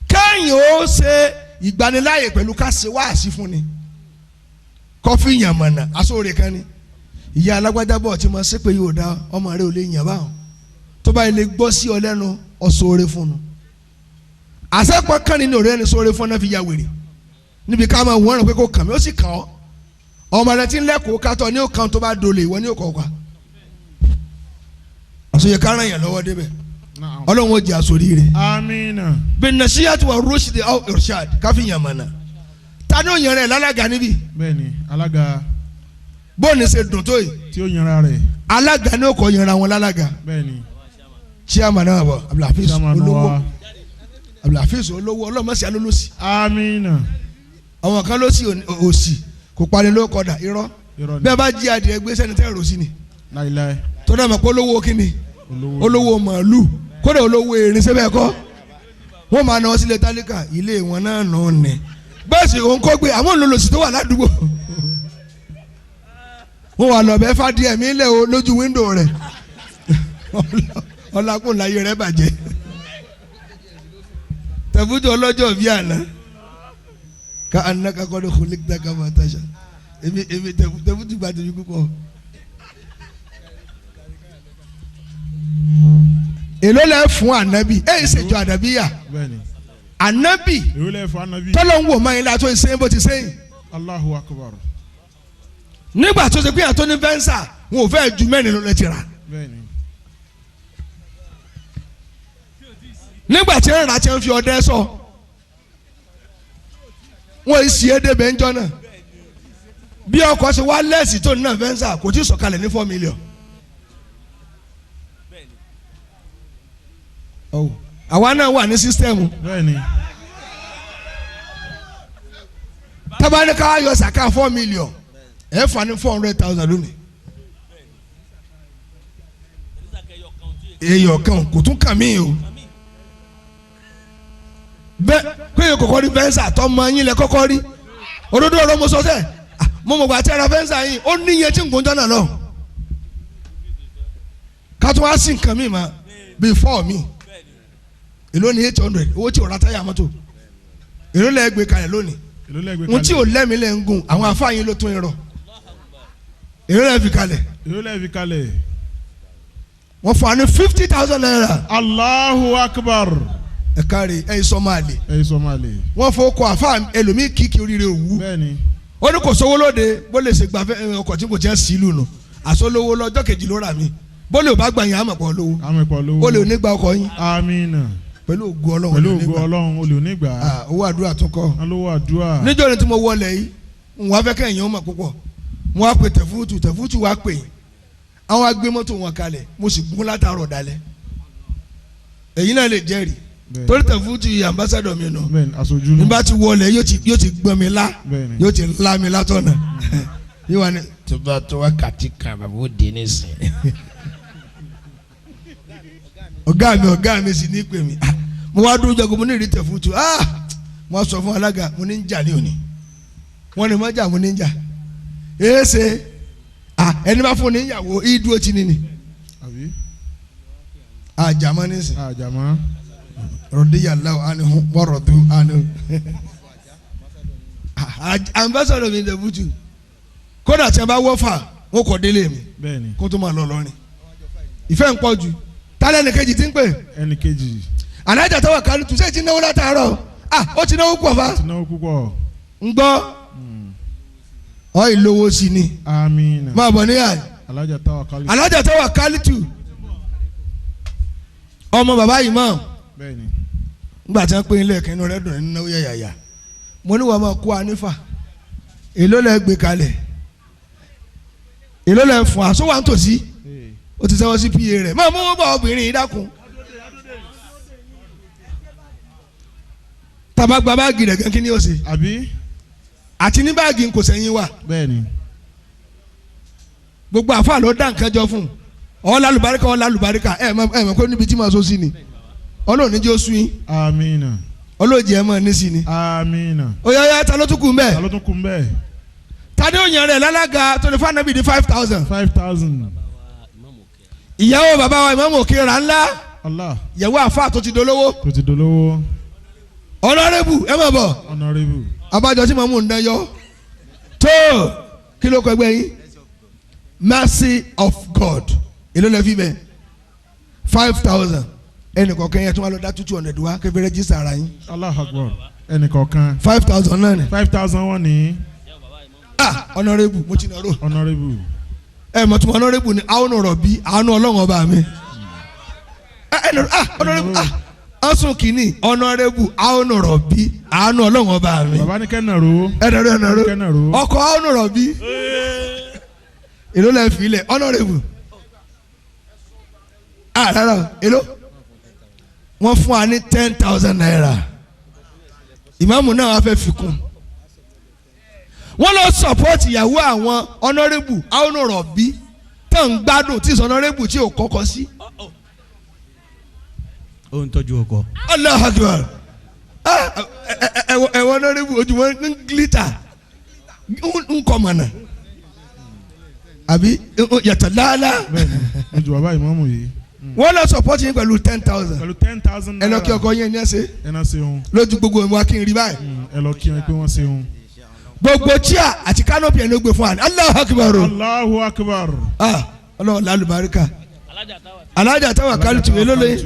Kẹ́yìn ó ṣe ìgbaniláyè pẹ̀lú ká ṣe wáàsí fún ni kọfí yànmọ̀nà aṣọ́ọ̀rẹ́ kan ni ìyá alágbájá bọ̀ tí mo ṣe pé yóò dá ọmọ rẹ ò lè yàn báwọn tó bá ilé gbọ́ sí ọ lẹ́nu ọ̀ṣọ́ọ̀rẹ́ fún un àṣẹ́pọ̀ kan nínú ọ̀rẹ́ ẹni ṣọ́ọ̀rẹ́ fún ọ náà fi ya wèrè níbi ká máa wọ́n rẹ̀ pé kó kàn mí ó sì kàn ọ́ ọmọ rẹ ti ń lẹ́kọ̀ọ́ kátó ní òkan tó bá dolè ìwọ ní òkọ̀ ọ̀kà àṣeyẹ ká ràn yàn lọ́wọ́ débẹ̀ Naam. ọlọ́run ó jẹ́ àṣoríire Amina. bẹ̀nàṣíyàtì wà rúṣìdì ọ̀ irshad káfí yàn mọ̀nà ta ni ó yàn rẹ̀ lálága níbí Bẹ́ẹ̀ni alága bóòní ṣe dùn tó yìí tí ó yanra rẹ̀. alága ní òkò yànra wọn lálága Bẹ́ẹ̀ni. chairman náà bọ̀ abdulhafiz Chairman olówó wa. abdulhafiz olówó ọlọ́mọsí alólùsí Amina. àwọn kan ló sì òsì kò pani ló kọdà irọ́ Irọ́ ni. bẹ́ẹ̀ bá jí adìẹ gbé sẹ́ni tẹ́ rò sí ni Láíláí. tó náà mọ̀ pé olówó kíni Olówó. olówó màálù kódà olówó erin sẹ́bẹ̀ kọ́ wọ́n máa náwó sílé tálíkà ilé wọn náà nù ní bẹ́ẹ̀ sì òun kó gbé àwọn olólùsí tó wà ládùúgbò wọ́n wà lọ́bẹ̀ fàdíẹ̀ mi lẹ̀ o lójú wíńdò rẹ̀ ọlákùnláyé rẹ̀ bàjẹ́ tẹ̀fútù ọlọ́jọ́ bíi àná ká anáka kọ́ni khuliqta kama tasha èmi èmi tẹ̀fútù gba tèmi púpọ̀. Èló lẹ fún ànábì ẹ ẹ ṣèjọ ànábì yà Bẹ́ẹ̀ni. ànábì Èwo lẹ fún anabi. tọ́lọ̀ ń wò máa ń la tó ṣe bó ti sẹ́yìn Allahu akbar. nígbà tó ṣe pé àtọ́ ní fẹ́ǹsà wọn ò fẹ́ ju mẹ́rin lọ lẹ́tì rà Bẹ́ẹ̀ni. nígbà tí ń rà tí ń fi ọdẹ sọ wọn ì sì é débẹ̀ ńjọ́ náà bí ọkọ̀ ṣe wá lẹ́sì tó ní fẹ́ǹsà kò tí ì sọ̀kalẹ̀ ní 4 million. Ọ̀wọ̀, àwa náà wà ní sísítẹ́ẹ̀mù Bẹ́ẹ̀ni. tabaníkà yọ sàká 4 million ẹ̀ fà ní 400,000 lónìí. Èèyàn kan kò tún kàn mí o bẹ́ẹ̀ kéèyàn kọ́kọ́ rí fẹ́ǹsà tọmọ yín lẹ kọ́kọ́ rí òdodo ọ̀rọ̀ mo sọ sẹ́ mo mọ̀ gbà tí ara fẹ́ǹsà yín ó níyẹn tí nǹkan jọ́nà lọ ká tó wá sí nǹkan mi mà before mi èló ni 800 owó tí ò ra táyà mọ́tò èló lẹ́ gbé kalẹ̀ lónìí Èló lẹ gbé ohun tí kalẹ̀. ò lẹ́mìí lẹ́ ń gùn àwọn afáyín ló tún irọ́ èló lẹ́ fi kalẹ̀ Èló lẹ fi kalẹ̀. wọ́n fún wa ní 50,000 naira Allahu akbar. ẹ káre ẹ sọ máa lè Ẹ sọ máa lè. wọ́n fọwọ́ kọ àfa ẹlòmíì kìkì oríire òwú Bẹ́ẹ̀ni. ó ní kò sówó lóde bó lè ṣe gbà fẹ́ ọkọ̀ tí kò tiẹ̀ sí ìlú nù àsọlówó lọ́jọ́ kejì ló rà mí bó lè bá gbà yín àmọ̀ pọ̀ lówó Àmì pọ̀ lówó. ó lè onígbà ọkọ̀ yín Amina. pẹ̀lú ògo Ọlọ́run Pẹ̀lú lè ògo nígbà. Ọlọ́run olè onígbà. Ah, owó àdúrà tún kọ́ Alówó àdúrà. níjọ́ ni tí mo wọlé yìí n wá fẹ́ kẹ́yìn ọmọ púpọ̀ mo wá pe tẹ̀fútù tẹ̀fútù wá pè yín àwọn agbé mọ́tò wọn kalẹ̀ mo sì gún látàárọ̀ dalẹ̀ èyí náà lè jẹ́rìí Bẹ́ẹ̀ni. torí tẹ̀fútù yìí ambassadọ̀ mi nù Bẹ́ẹ̀ni aṣojú nù. nígbà tí wọlé yóò ti gbọ́n mi lá Bẹ́ẹ̀ni. yóò ti lá mi látọ̀nà yóò wá ní. Tó bá tó wákàtí kan bàbá ó dé nísìnyí. Ọ̀gá mi sì ní pè mí. Ah, mo wá dúró jagun mo ní ìrí tẹ̀fútù. Ah, mo sọ fún alága mo ní ń jà ní òní wọ́n ní mo jà mo ní ń jà èéṣe. Ah, ẹni bá fún ní ìyàwó ìdúró ti ní ni Àbí? àjàmọ́ nísìn Àjàmọ́. rọ̀díyàlá ànihu wọ́rọ̀dú ànihu. Ambassadọ̀ mi tẹ̀fútù kódà tí a bá wọ́fà wọn kò délé mi Bẹ́ẹ̀ni. kó tó máa lọ lọ́rin ìfẹ́ ń pọ̀ jù tálẹ́ nìkejì tí ń pè Ẹnì kejì. alájà tó wà kálí tù sẹ́yìn tí ń náwó látàárọ̀ ah ó ti náwó pọ̀ fa Ti náwó púpọ̀. ń gbọ́ ọ ìlówó sí ni Amina. máa bọ̀ níyà Alájà táwa kálí. alájà tó wà kálí tù ọmọ bàbá yìí mọ̀ Bẹ́ẹ̀ni. ńgbà tí wọ́n pè é lẹ́ẹ̀kan inú rẹ̀ dùn ní náwó yàyàyà mo ní wàá máa kó anífà èló lẹ́ gbé kalẹ̀ èló lẹ́ fún aṣọ wa ń tòsí ó ti sẹ́wọ́n sí pa rẹ̀ máa mú bá obìnrin yìí dákun tàbá gba báàgì rẹ̀ gan kí ni ó ṣe Àbí? àti ní báàgì ń kò sẹ́yìn wà Bẹ́ẹ̀ni. gbogbo àfa ló dá nǹkan jọ fún un ọ̀la lùbáríkà ọ̀la lùbáríkà ẹ̀ mọ̀ ẹ̀ mọ̀ kó níbi tí màá so sí ni Ọlọ́run ní jẹ́ ó sú yín Amina. Ọlọ́run jẹ́ ẹ̀ mọ̀ ní sí ni. Amina. Oyè oyè ta ló tún kù mbẹ́ Ta ló tún kù mbẹ́? ta ni ó yàn rẹ̀ lálága tó lè fún anabi ní 5,000 5,000. ìyàwó bàbá wa ìmáàmù òkè rà ńlá Allah ìyàwó àfa tó ti dolówó tó ti dolówó. Honorable ẹ má bọ̀. Honorable. Abájọ tí màmú ń dán yọ. Tó kí ló kọ ẹgbẹ́ yín? Mercy of God. Èló lẹ fi bẹ̀? 5,000. Ẹnì kọ̀ọ̀kan yẹn tí wọ́n lọ dá 200 wá kẹfẹ́ rẹ́jísà ara yín. Allahu Akbar. Ẹnì kọ̀ọ̀kan. 5,000 náà ni. 5,000 wọ́n ní. Ah honorable mo ti nà ró. Honorable. Ẹ mọ̀ tí mo honorable ni àwọn ọ̀rọ̀ bí àánú Ọlọ́run ọba mi. Ah honorable ah ọ̀sùn kìíní honorable àwọn ọ̀rọ̀ bí àánú Ọlọ́run ọba mi. Bàbá ní kẹ́nà ro. Ẹnà ro Kẹ́nà ro. ọkọ̀ àwọn ọ̀rọ̀ bí. Èló lẹ fi ilẹ̀ honorable. Ah rárá èló wọ́n fún wa ní 10,000 naira. Ìmáàmù náà wá fẹ́ fi kún. Wọ́n lọ support ìyàwó àwọn honorable àwọn ọ̀rọ̀ bí tó ń gbádùn tí honorable tí ò kọ́kọ́ sí. Ó ń tọ́jú ọkọ. Allahu Akbar. Ẹ̀wọ̀n honorable ojúmọ́ ń glitter ń kọ́ mọ̀nà àbí yàtọ̀ láàlá. Bẹ́ẹ̀ni ojú bàbá ìmáàmù yìí. Wọ́n lọ support yín pẹ̀lú 10,000. Pẹ̀lú 10,000 Ẹ naira. lọ kí ọkọ yín ẹni ẹ ṣe Ẹ náà ṣeun. lójú gbogbo ìwà kí n rí báyìí. Ẹ lọ kí wọn pé wọ́n ṣeun. Gbogbo chia àti canopy ẹni ó gbé fún wa. Allahu Akbar. Allahu Akbar. Ah Ọlọ́run lálùbáríkà. Alájà táwa kálùtù èló lè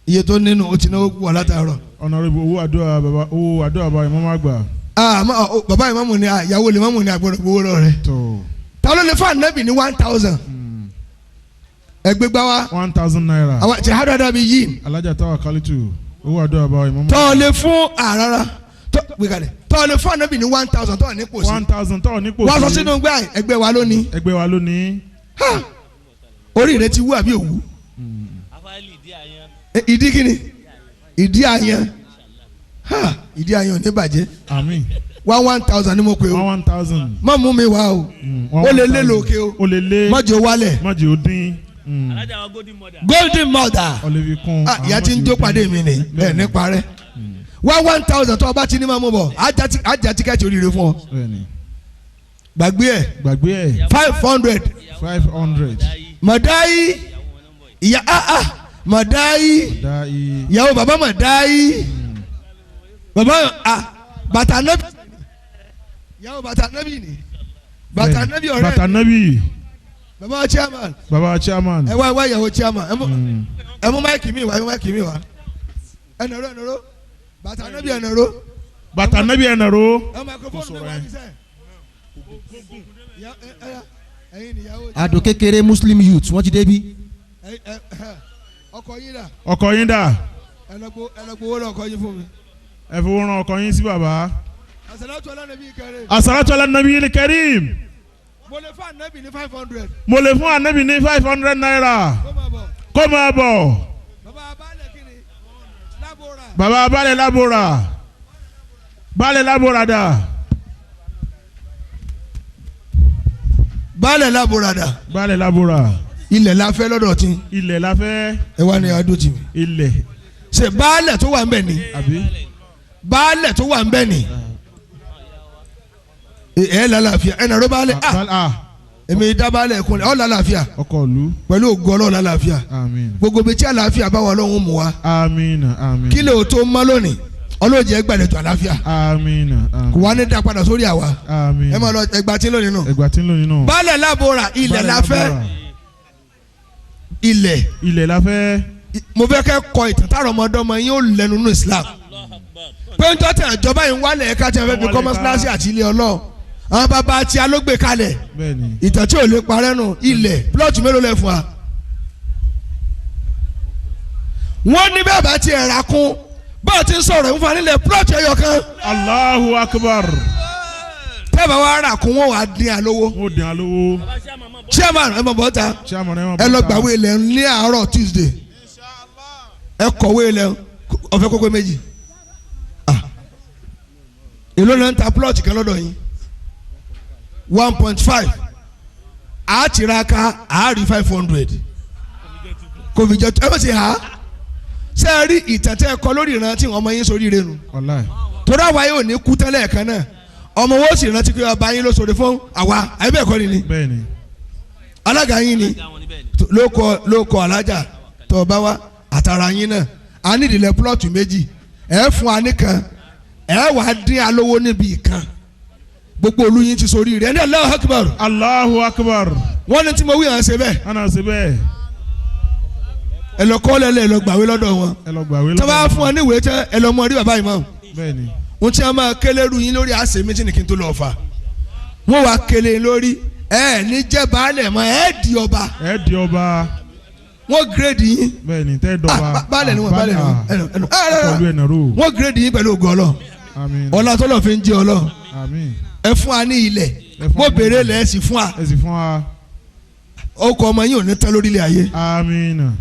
iye tó nínú o ti náwó wà látàárọ̀. Honorable owó àdúrà bàbá owó àdúrà bàbá ìmáàmù àgbà. Ah bàbá ìmáàmù ni ìyàwó lè máàmù ni àgbọ̀dọ̀ gbowó lọ rẹ̀. Tó. Ta ló lè fún ànábì ní 1,000? Ẹgbẹ́ gbá wa. 1,000 naira. Àwọn ti hádàdà bí yìí. Alájà táwa kálítù owó àdúrà bàbá ìmáàmù. Tọ́ lè fún àràrà tó gbé kalẹ̀. Tọ́ lè fún ànábì ní 1,000 tọ́ ní pò sí. 1,000 tọ́ ní pò sí. Wọ́n sọ sínú gbá ẹgbẹ́ wa lónìí. Ẹgbẹ́ wa lónìí. Orí rẹ ti wú àbí òwú? Ìdí kíni? Ìdí àyàn. Ìdí àyàn ò ní bàjẹ́. Àmín. 1,000 ni mo pè o. 1,000. Má mú mi wá o. Ó lè lé lókè o. Ó lè lé. Má jẹ́ ó wálẹ̀. Má jẹ́ ó dín. Golden mother. Ọlẹ́fi kún. Ìyá tí ń jó pàdé mi ni ẹ ní parẹ́. 1,000 tó o bá ti ní máa mú bọ̀ á já tíkẹ́ẹ̀tì oríire fún ọ. Gbàgbé ẹ̀. Gbàgbé ẹ̀. 500. 500. Mọ̀dáyì ìyá Mọ̀dáyì ìyàwó bàbá Mọ̀dáyì bàbá bàtà nẹ́bì ìyàwó bàtà nẹ́bì ni bàtà nẹ́bì ọ̀rẹ́ bàtà nẹ́bì bàbá chairman bàbá chairman ẹ wá ìyàwó chairman ẹ mú máìkì mi wá ẹ mú máìkì mi wá ẹ nàró ẹ nàró bàtà nẹ́bì ẹ nàró bàtà nẹ́bì ẹ nàró ẹ microphone mi wá sísẹ Àdó kékeré Muslim youth wọ́n ti débi. Ọkọ yín dà. Ọkọ yín dà. Ẹ lọ gbowó lọ ọkọ yín fún mi. Ẹ fowó rán ọkọ yín sí bàbá. Àsàlátù ala nabi karim. Àsàlátù ala nabi karim. Mo lè fún ànábì ní 500. Mo lè fún ànábì ní 500 naira. Kó máa bọ̀. Bàbá abálẹ̀ kí ni? Lábòrà. Bàbá abálẹ̀ lábòrà. Bálẹ̀ lábòrà dà. Bálẹ̀ lábòrà dà. Bálẹ̀ lábòrà. Ilẹ̀ la fẹ́ lọ́dọ̀ tí. Ilẹ̀ la fẹ́. Ẹ wá ní adó tì mí. Ilẹ̀. Ṣé baálẹ̀ tó wà ń bẹ̀ ni? Àbí. Baálẹ̀ tó wà ń bẹ̀ ni. Ẹ lálàáfíà ẹ nàró baálẹ̀ ah èmi dá baálẹ̀ kúnlẹ̀ ọ lálàáfíà. Ọkọ ìlú. Pẹ̀lú ògo Ọlọ́run lálàáfíà. Àmín. Gbogbo ibi tí àlàáfíà bá wà Ọlọ́run mú wa. Àmín àmín. Kí lè o tó mọ́ lónìí Ọlọ́run jẹ́ gbàlejò àlàáfíà. Àmín àmín. Kò wá ní dá padà sórí àwa. Àmín. Ẹ máa lọ ẹgbàá tí ń lónìí nù. Ẹgbàá tí ń lónìí nù. Baálẹ̀ lábòrà ilẹ̀ la fẹ́. Ilẹ̀. Ilẹ̀ la fẹ́. Mo fẹ́ kẹ́ kọ ìtàn táwọn ọmọdọ́mọ yín ó lẹ́nu nínú Islam. Pé ń tọ́tẹ̀ ìjọba yìí ń wálẹ̀ ẹ̀ka tí a fẹ́ fi kọ́ mọ́sálásí àti ilé Ọlọ́run. Àwọn bàbá tí a ló gbé kalẹ̀. Ìtàn tí ò lè parẹ́ nù ilẹ̀ plọ́ọ̀tù mélòó lẹ fún wa. Wọ́n ní bẹ́ẹ̀ bá ti ẹ̀rà kún bá a ti ń sọ̀rọ̀ ń fa nílẹ̀ plọ́ọ̀tù ẹyọ kan. Allahu Akbar. Tẹ́ẹ̀bà wa rà kún wọn wà á dín alówó. Wọ́n dín alówó. Chairman ẹ mọ̀ bọ́ta. Chairman ẹ mọ̀ bọ́ta. Ẹ lọ gbàwé ilẹ̀ ní àárọ̀ Tuesday. Ẹ kọ̀wé ilẹ̀ ọ̀fẹ́ kókó méjì. Èló náà ń ta plọ́ọ̀tì kan lọ́dọ̀ yín? 1.5. A ti ra ká a rí 500. Kò fi jẹ ẹ bá ṣe ha. Ṣé ẹ rí ìtàn tẹ́ ẹ kọ lórí ìrántí ọmọ yín sórí rẹ nu? Torí àwa yóò ní kú tẹ́lẹ̀ kan náà. Ọmọ wo sì rántí pé ọba yín ló sọ̀rọ̀ fún àwa àyè bẹ́ẹ̀ kọ́ ni ni. Bẹ́ẹ̀ni. Alága yín ni ló kọ alájà tó bá wá àtàrà yín náà a ní ìdílé plọ́ọ̀tù méjì Ẹ fún wa nìkan ẹ wà á dín alówó níbi kan gbogbo olú yín ti sórí rẹ ní Allahu Akbar. Allahu Akbar. Wọ́n ní tí mo wí hàn ṣe bẹ́ẹ̀. Ana ṣe bẹ́ẹ̀. Ẹ lọ kọ́ lẹ́lẹ́ ẹ lọ gbàwé lọ́dọ̀ wọn. Ẹ lọ gbàwé lọ́dọ̀ wọn. Tí wọ́n bá fún wọn ní ìwé tẹ́ ẹ lọ mọ rí bàbá ìmáàmù. Bẹ́ẹ̀ni. Wọ́n ti máa kélé ru yín lórí àṣẹ méjì ní kí n tó lọ fà. Wọ́n wá kélé lórí ẹ ní jẹ́ baálẹ̀ mọ́ ẹ di ọba. Ẹ di ọba. Wọ́n gírèdì yín. Bẹ́ẹ̀ni tẹ́ dọba. Baálẹ̀ ni wọ́n baálẹ̀ ni wọ́n. Pẹ̀lú ẹ̀nàró. Wọ́n gírèdì yín pẹ̀lú ògo Ọlọ́run. Àmín. Ọlá tọ́lọ̀ fi ń jẹ́ Ọlọ́run. Àmín. Ẹ fún wa ní ilẹ̀. Mo béèrè lẹ̀ ẹ sì fún wa. Ẹ sì fún wa. Ọkọ̀ ọmọ yín ò ní tán lórílẹ̀ ayé. Àmín.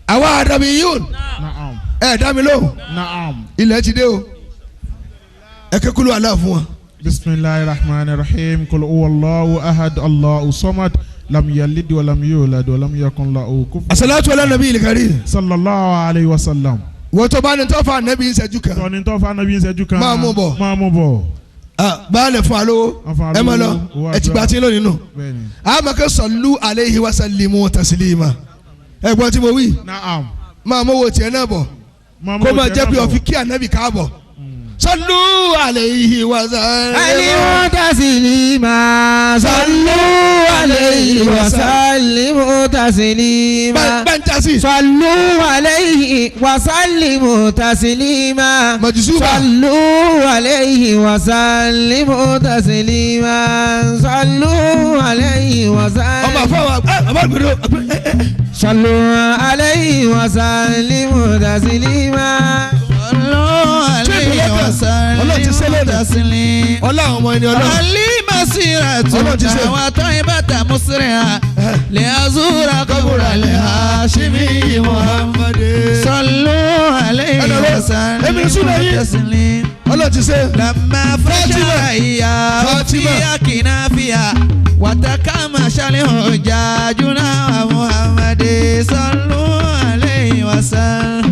Àwa àdàbí yìí Naam. ẹ dá mi lóhùn. Naam. Ilẹ̀ ti dé o. Ẹ kékulú àlá fún wa. Bisimilahi rahman rahim kul huwa Allahu ahad Allahu samad lam yalid wa lam yulad wa lam yakun lahu kufuwan. Asalatu ala nabi ilkari. Sallallahu alayhi wa sallam. Wọ́n tó bá ní tó fa anabi ìṣẹ́jú kan. Tọ́ni tó fa anabi ìṣẹ́jú kan. Máa mú bọ̀. Máa mú bọ̀. Baálẹ̀ fún alówó ẹ máa lọ ẹ ti gba tí lónìí nù. Àmọ́ sallu alayhi wa sallimu taslima. Ẹ gbọ́n tí mo wí. Naam. Máa mú owó tiẹ̀ náà bọ̀. Kó máa jẹ́ pé ọ̀fi kí anabi káàbọ̀. Sallu alayhi wa sallimu taslima. Sallu alayhi wa sallimu taslima. Bẹ́ntasi. Sallu alayhi wa sallimu taslima. Majisuba. Sallu alayhi wa sallimu taslima. Sallu alayhi wa sallimu. Ọmọ àfọwọ́ àbá gbèrò. Sallu alayhi wa sallimu taslima. Ọlọ́run ti ṣe lónìí. Ọlọ́run ọmọ ẹni Ọlọ́run. Alima siratu wa taibata musri'a li azura qabra li hashimi Muhammad. Sallu alayhi wa sallimu taslim. Ọlọ́run ti ṣe. Lamma fashaya fiya kinafiya watakama shalihu jajuna wa Muhammad. Sallu alayhi wa sallam.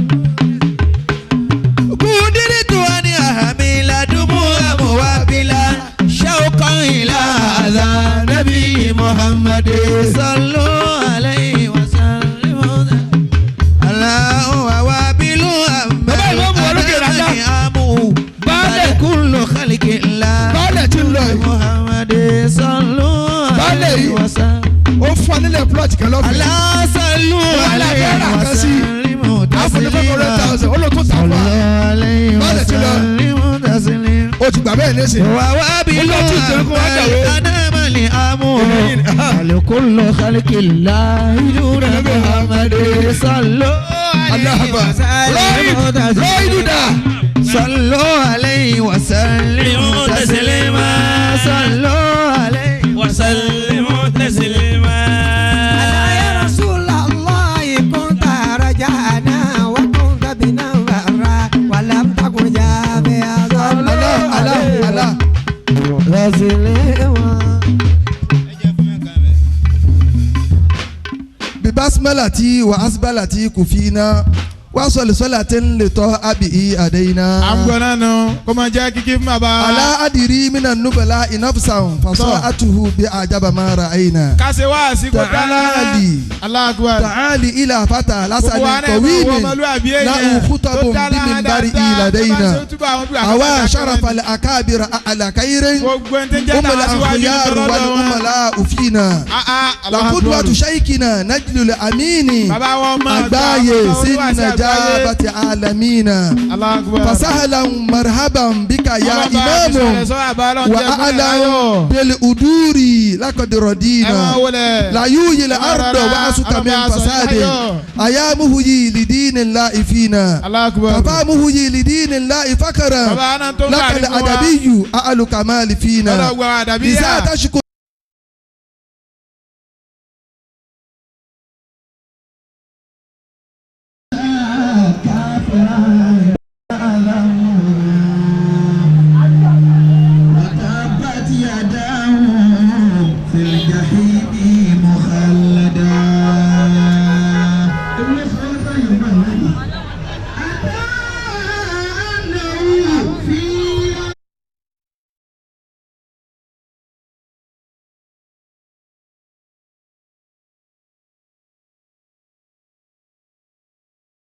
Muhammad sallu alayhi wa sallam. Allahu wa bilu amani amu. Baale kullu khalqillah. Baale ti lọ yìí. Muhammad sallu alayhi wa sallam. Ó fún nílẹ̀ plot kan lọ́fẹ̀ẹ́. Allah sallu alayhi wa sallam. Àfọ̀nìfẹ́ olóòtú tàfà. Baale ti lọ. O ti gbà bẹ́ẹ̀ lẹ́sìn. Wà wá bí lọ àmàlẹ́ àmú. Alukullu khalqillahi dúró Muhammad sallu alayhi wa sallam. Rọ́ìdù dà. Sallu alayhi wa sallimu taslima. Sallu alayhi wa sallimu taslima. Ya Rasulallah kunta rajana wa kunta bina barra wa lam takun jami'a. Allah Allah Allah. Bibasmalati wa asbalati kufina wa sọlisọlatin le tọ abi adeyina. Agbọ̀nà nù kó máa jẹ́ kíkí fún bàbá. Ala adiri mina nubala inafsan fasọ atuhu bi ajaba mara ayina. Kase wá sí kò dáná. Ta'ali ta'ali ila fata lasani kọwini la ukutabun bi minbari iladeyina. Awa sharafal akabira ala kairin. Umala akhuyaru wal umala ufina. Lakudwatu shaykina najlul amini. Agbaye sinna jabati alamina. Fasahalan marhaban bika ya imamu. Wa a'lam bil uduri laqad radina. La yuyi al ardo wa asuka min fasadi. Ayamuhu yi lidinin lahi fina. Kafamuhu yi lidinin lahi fakara. Laqad adabiyu a'lu kamali fina. Iza tashku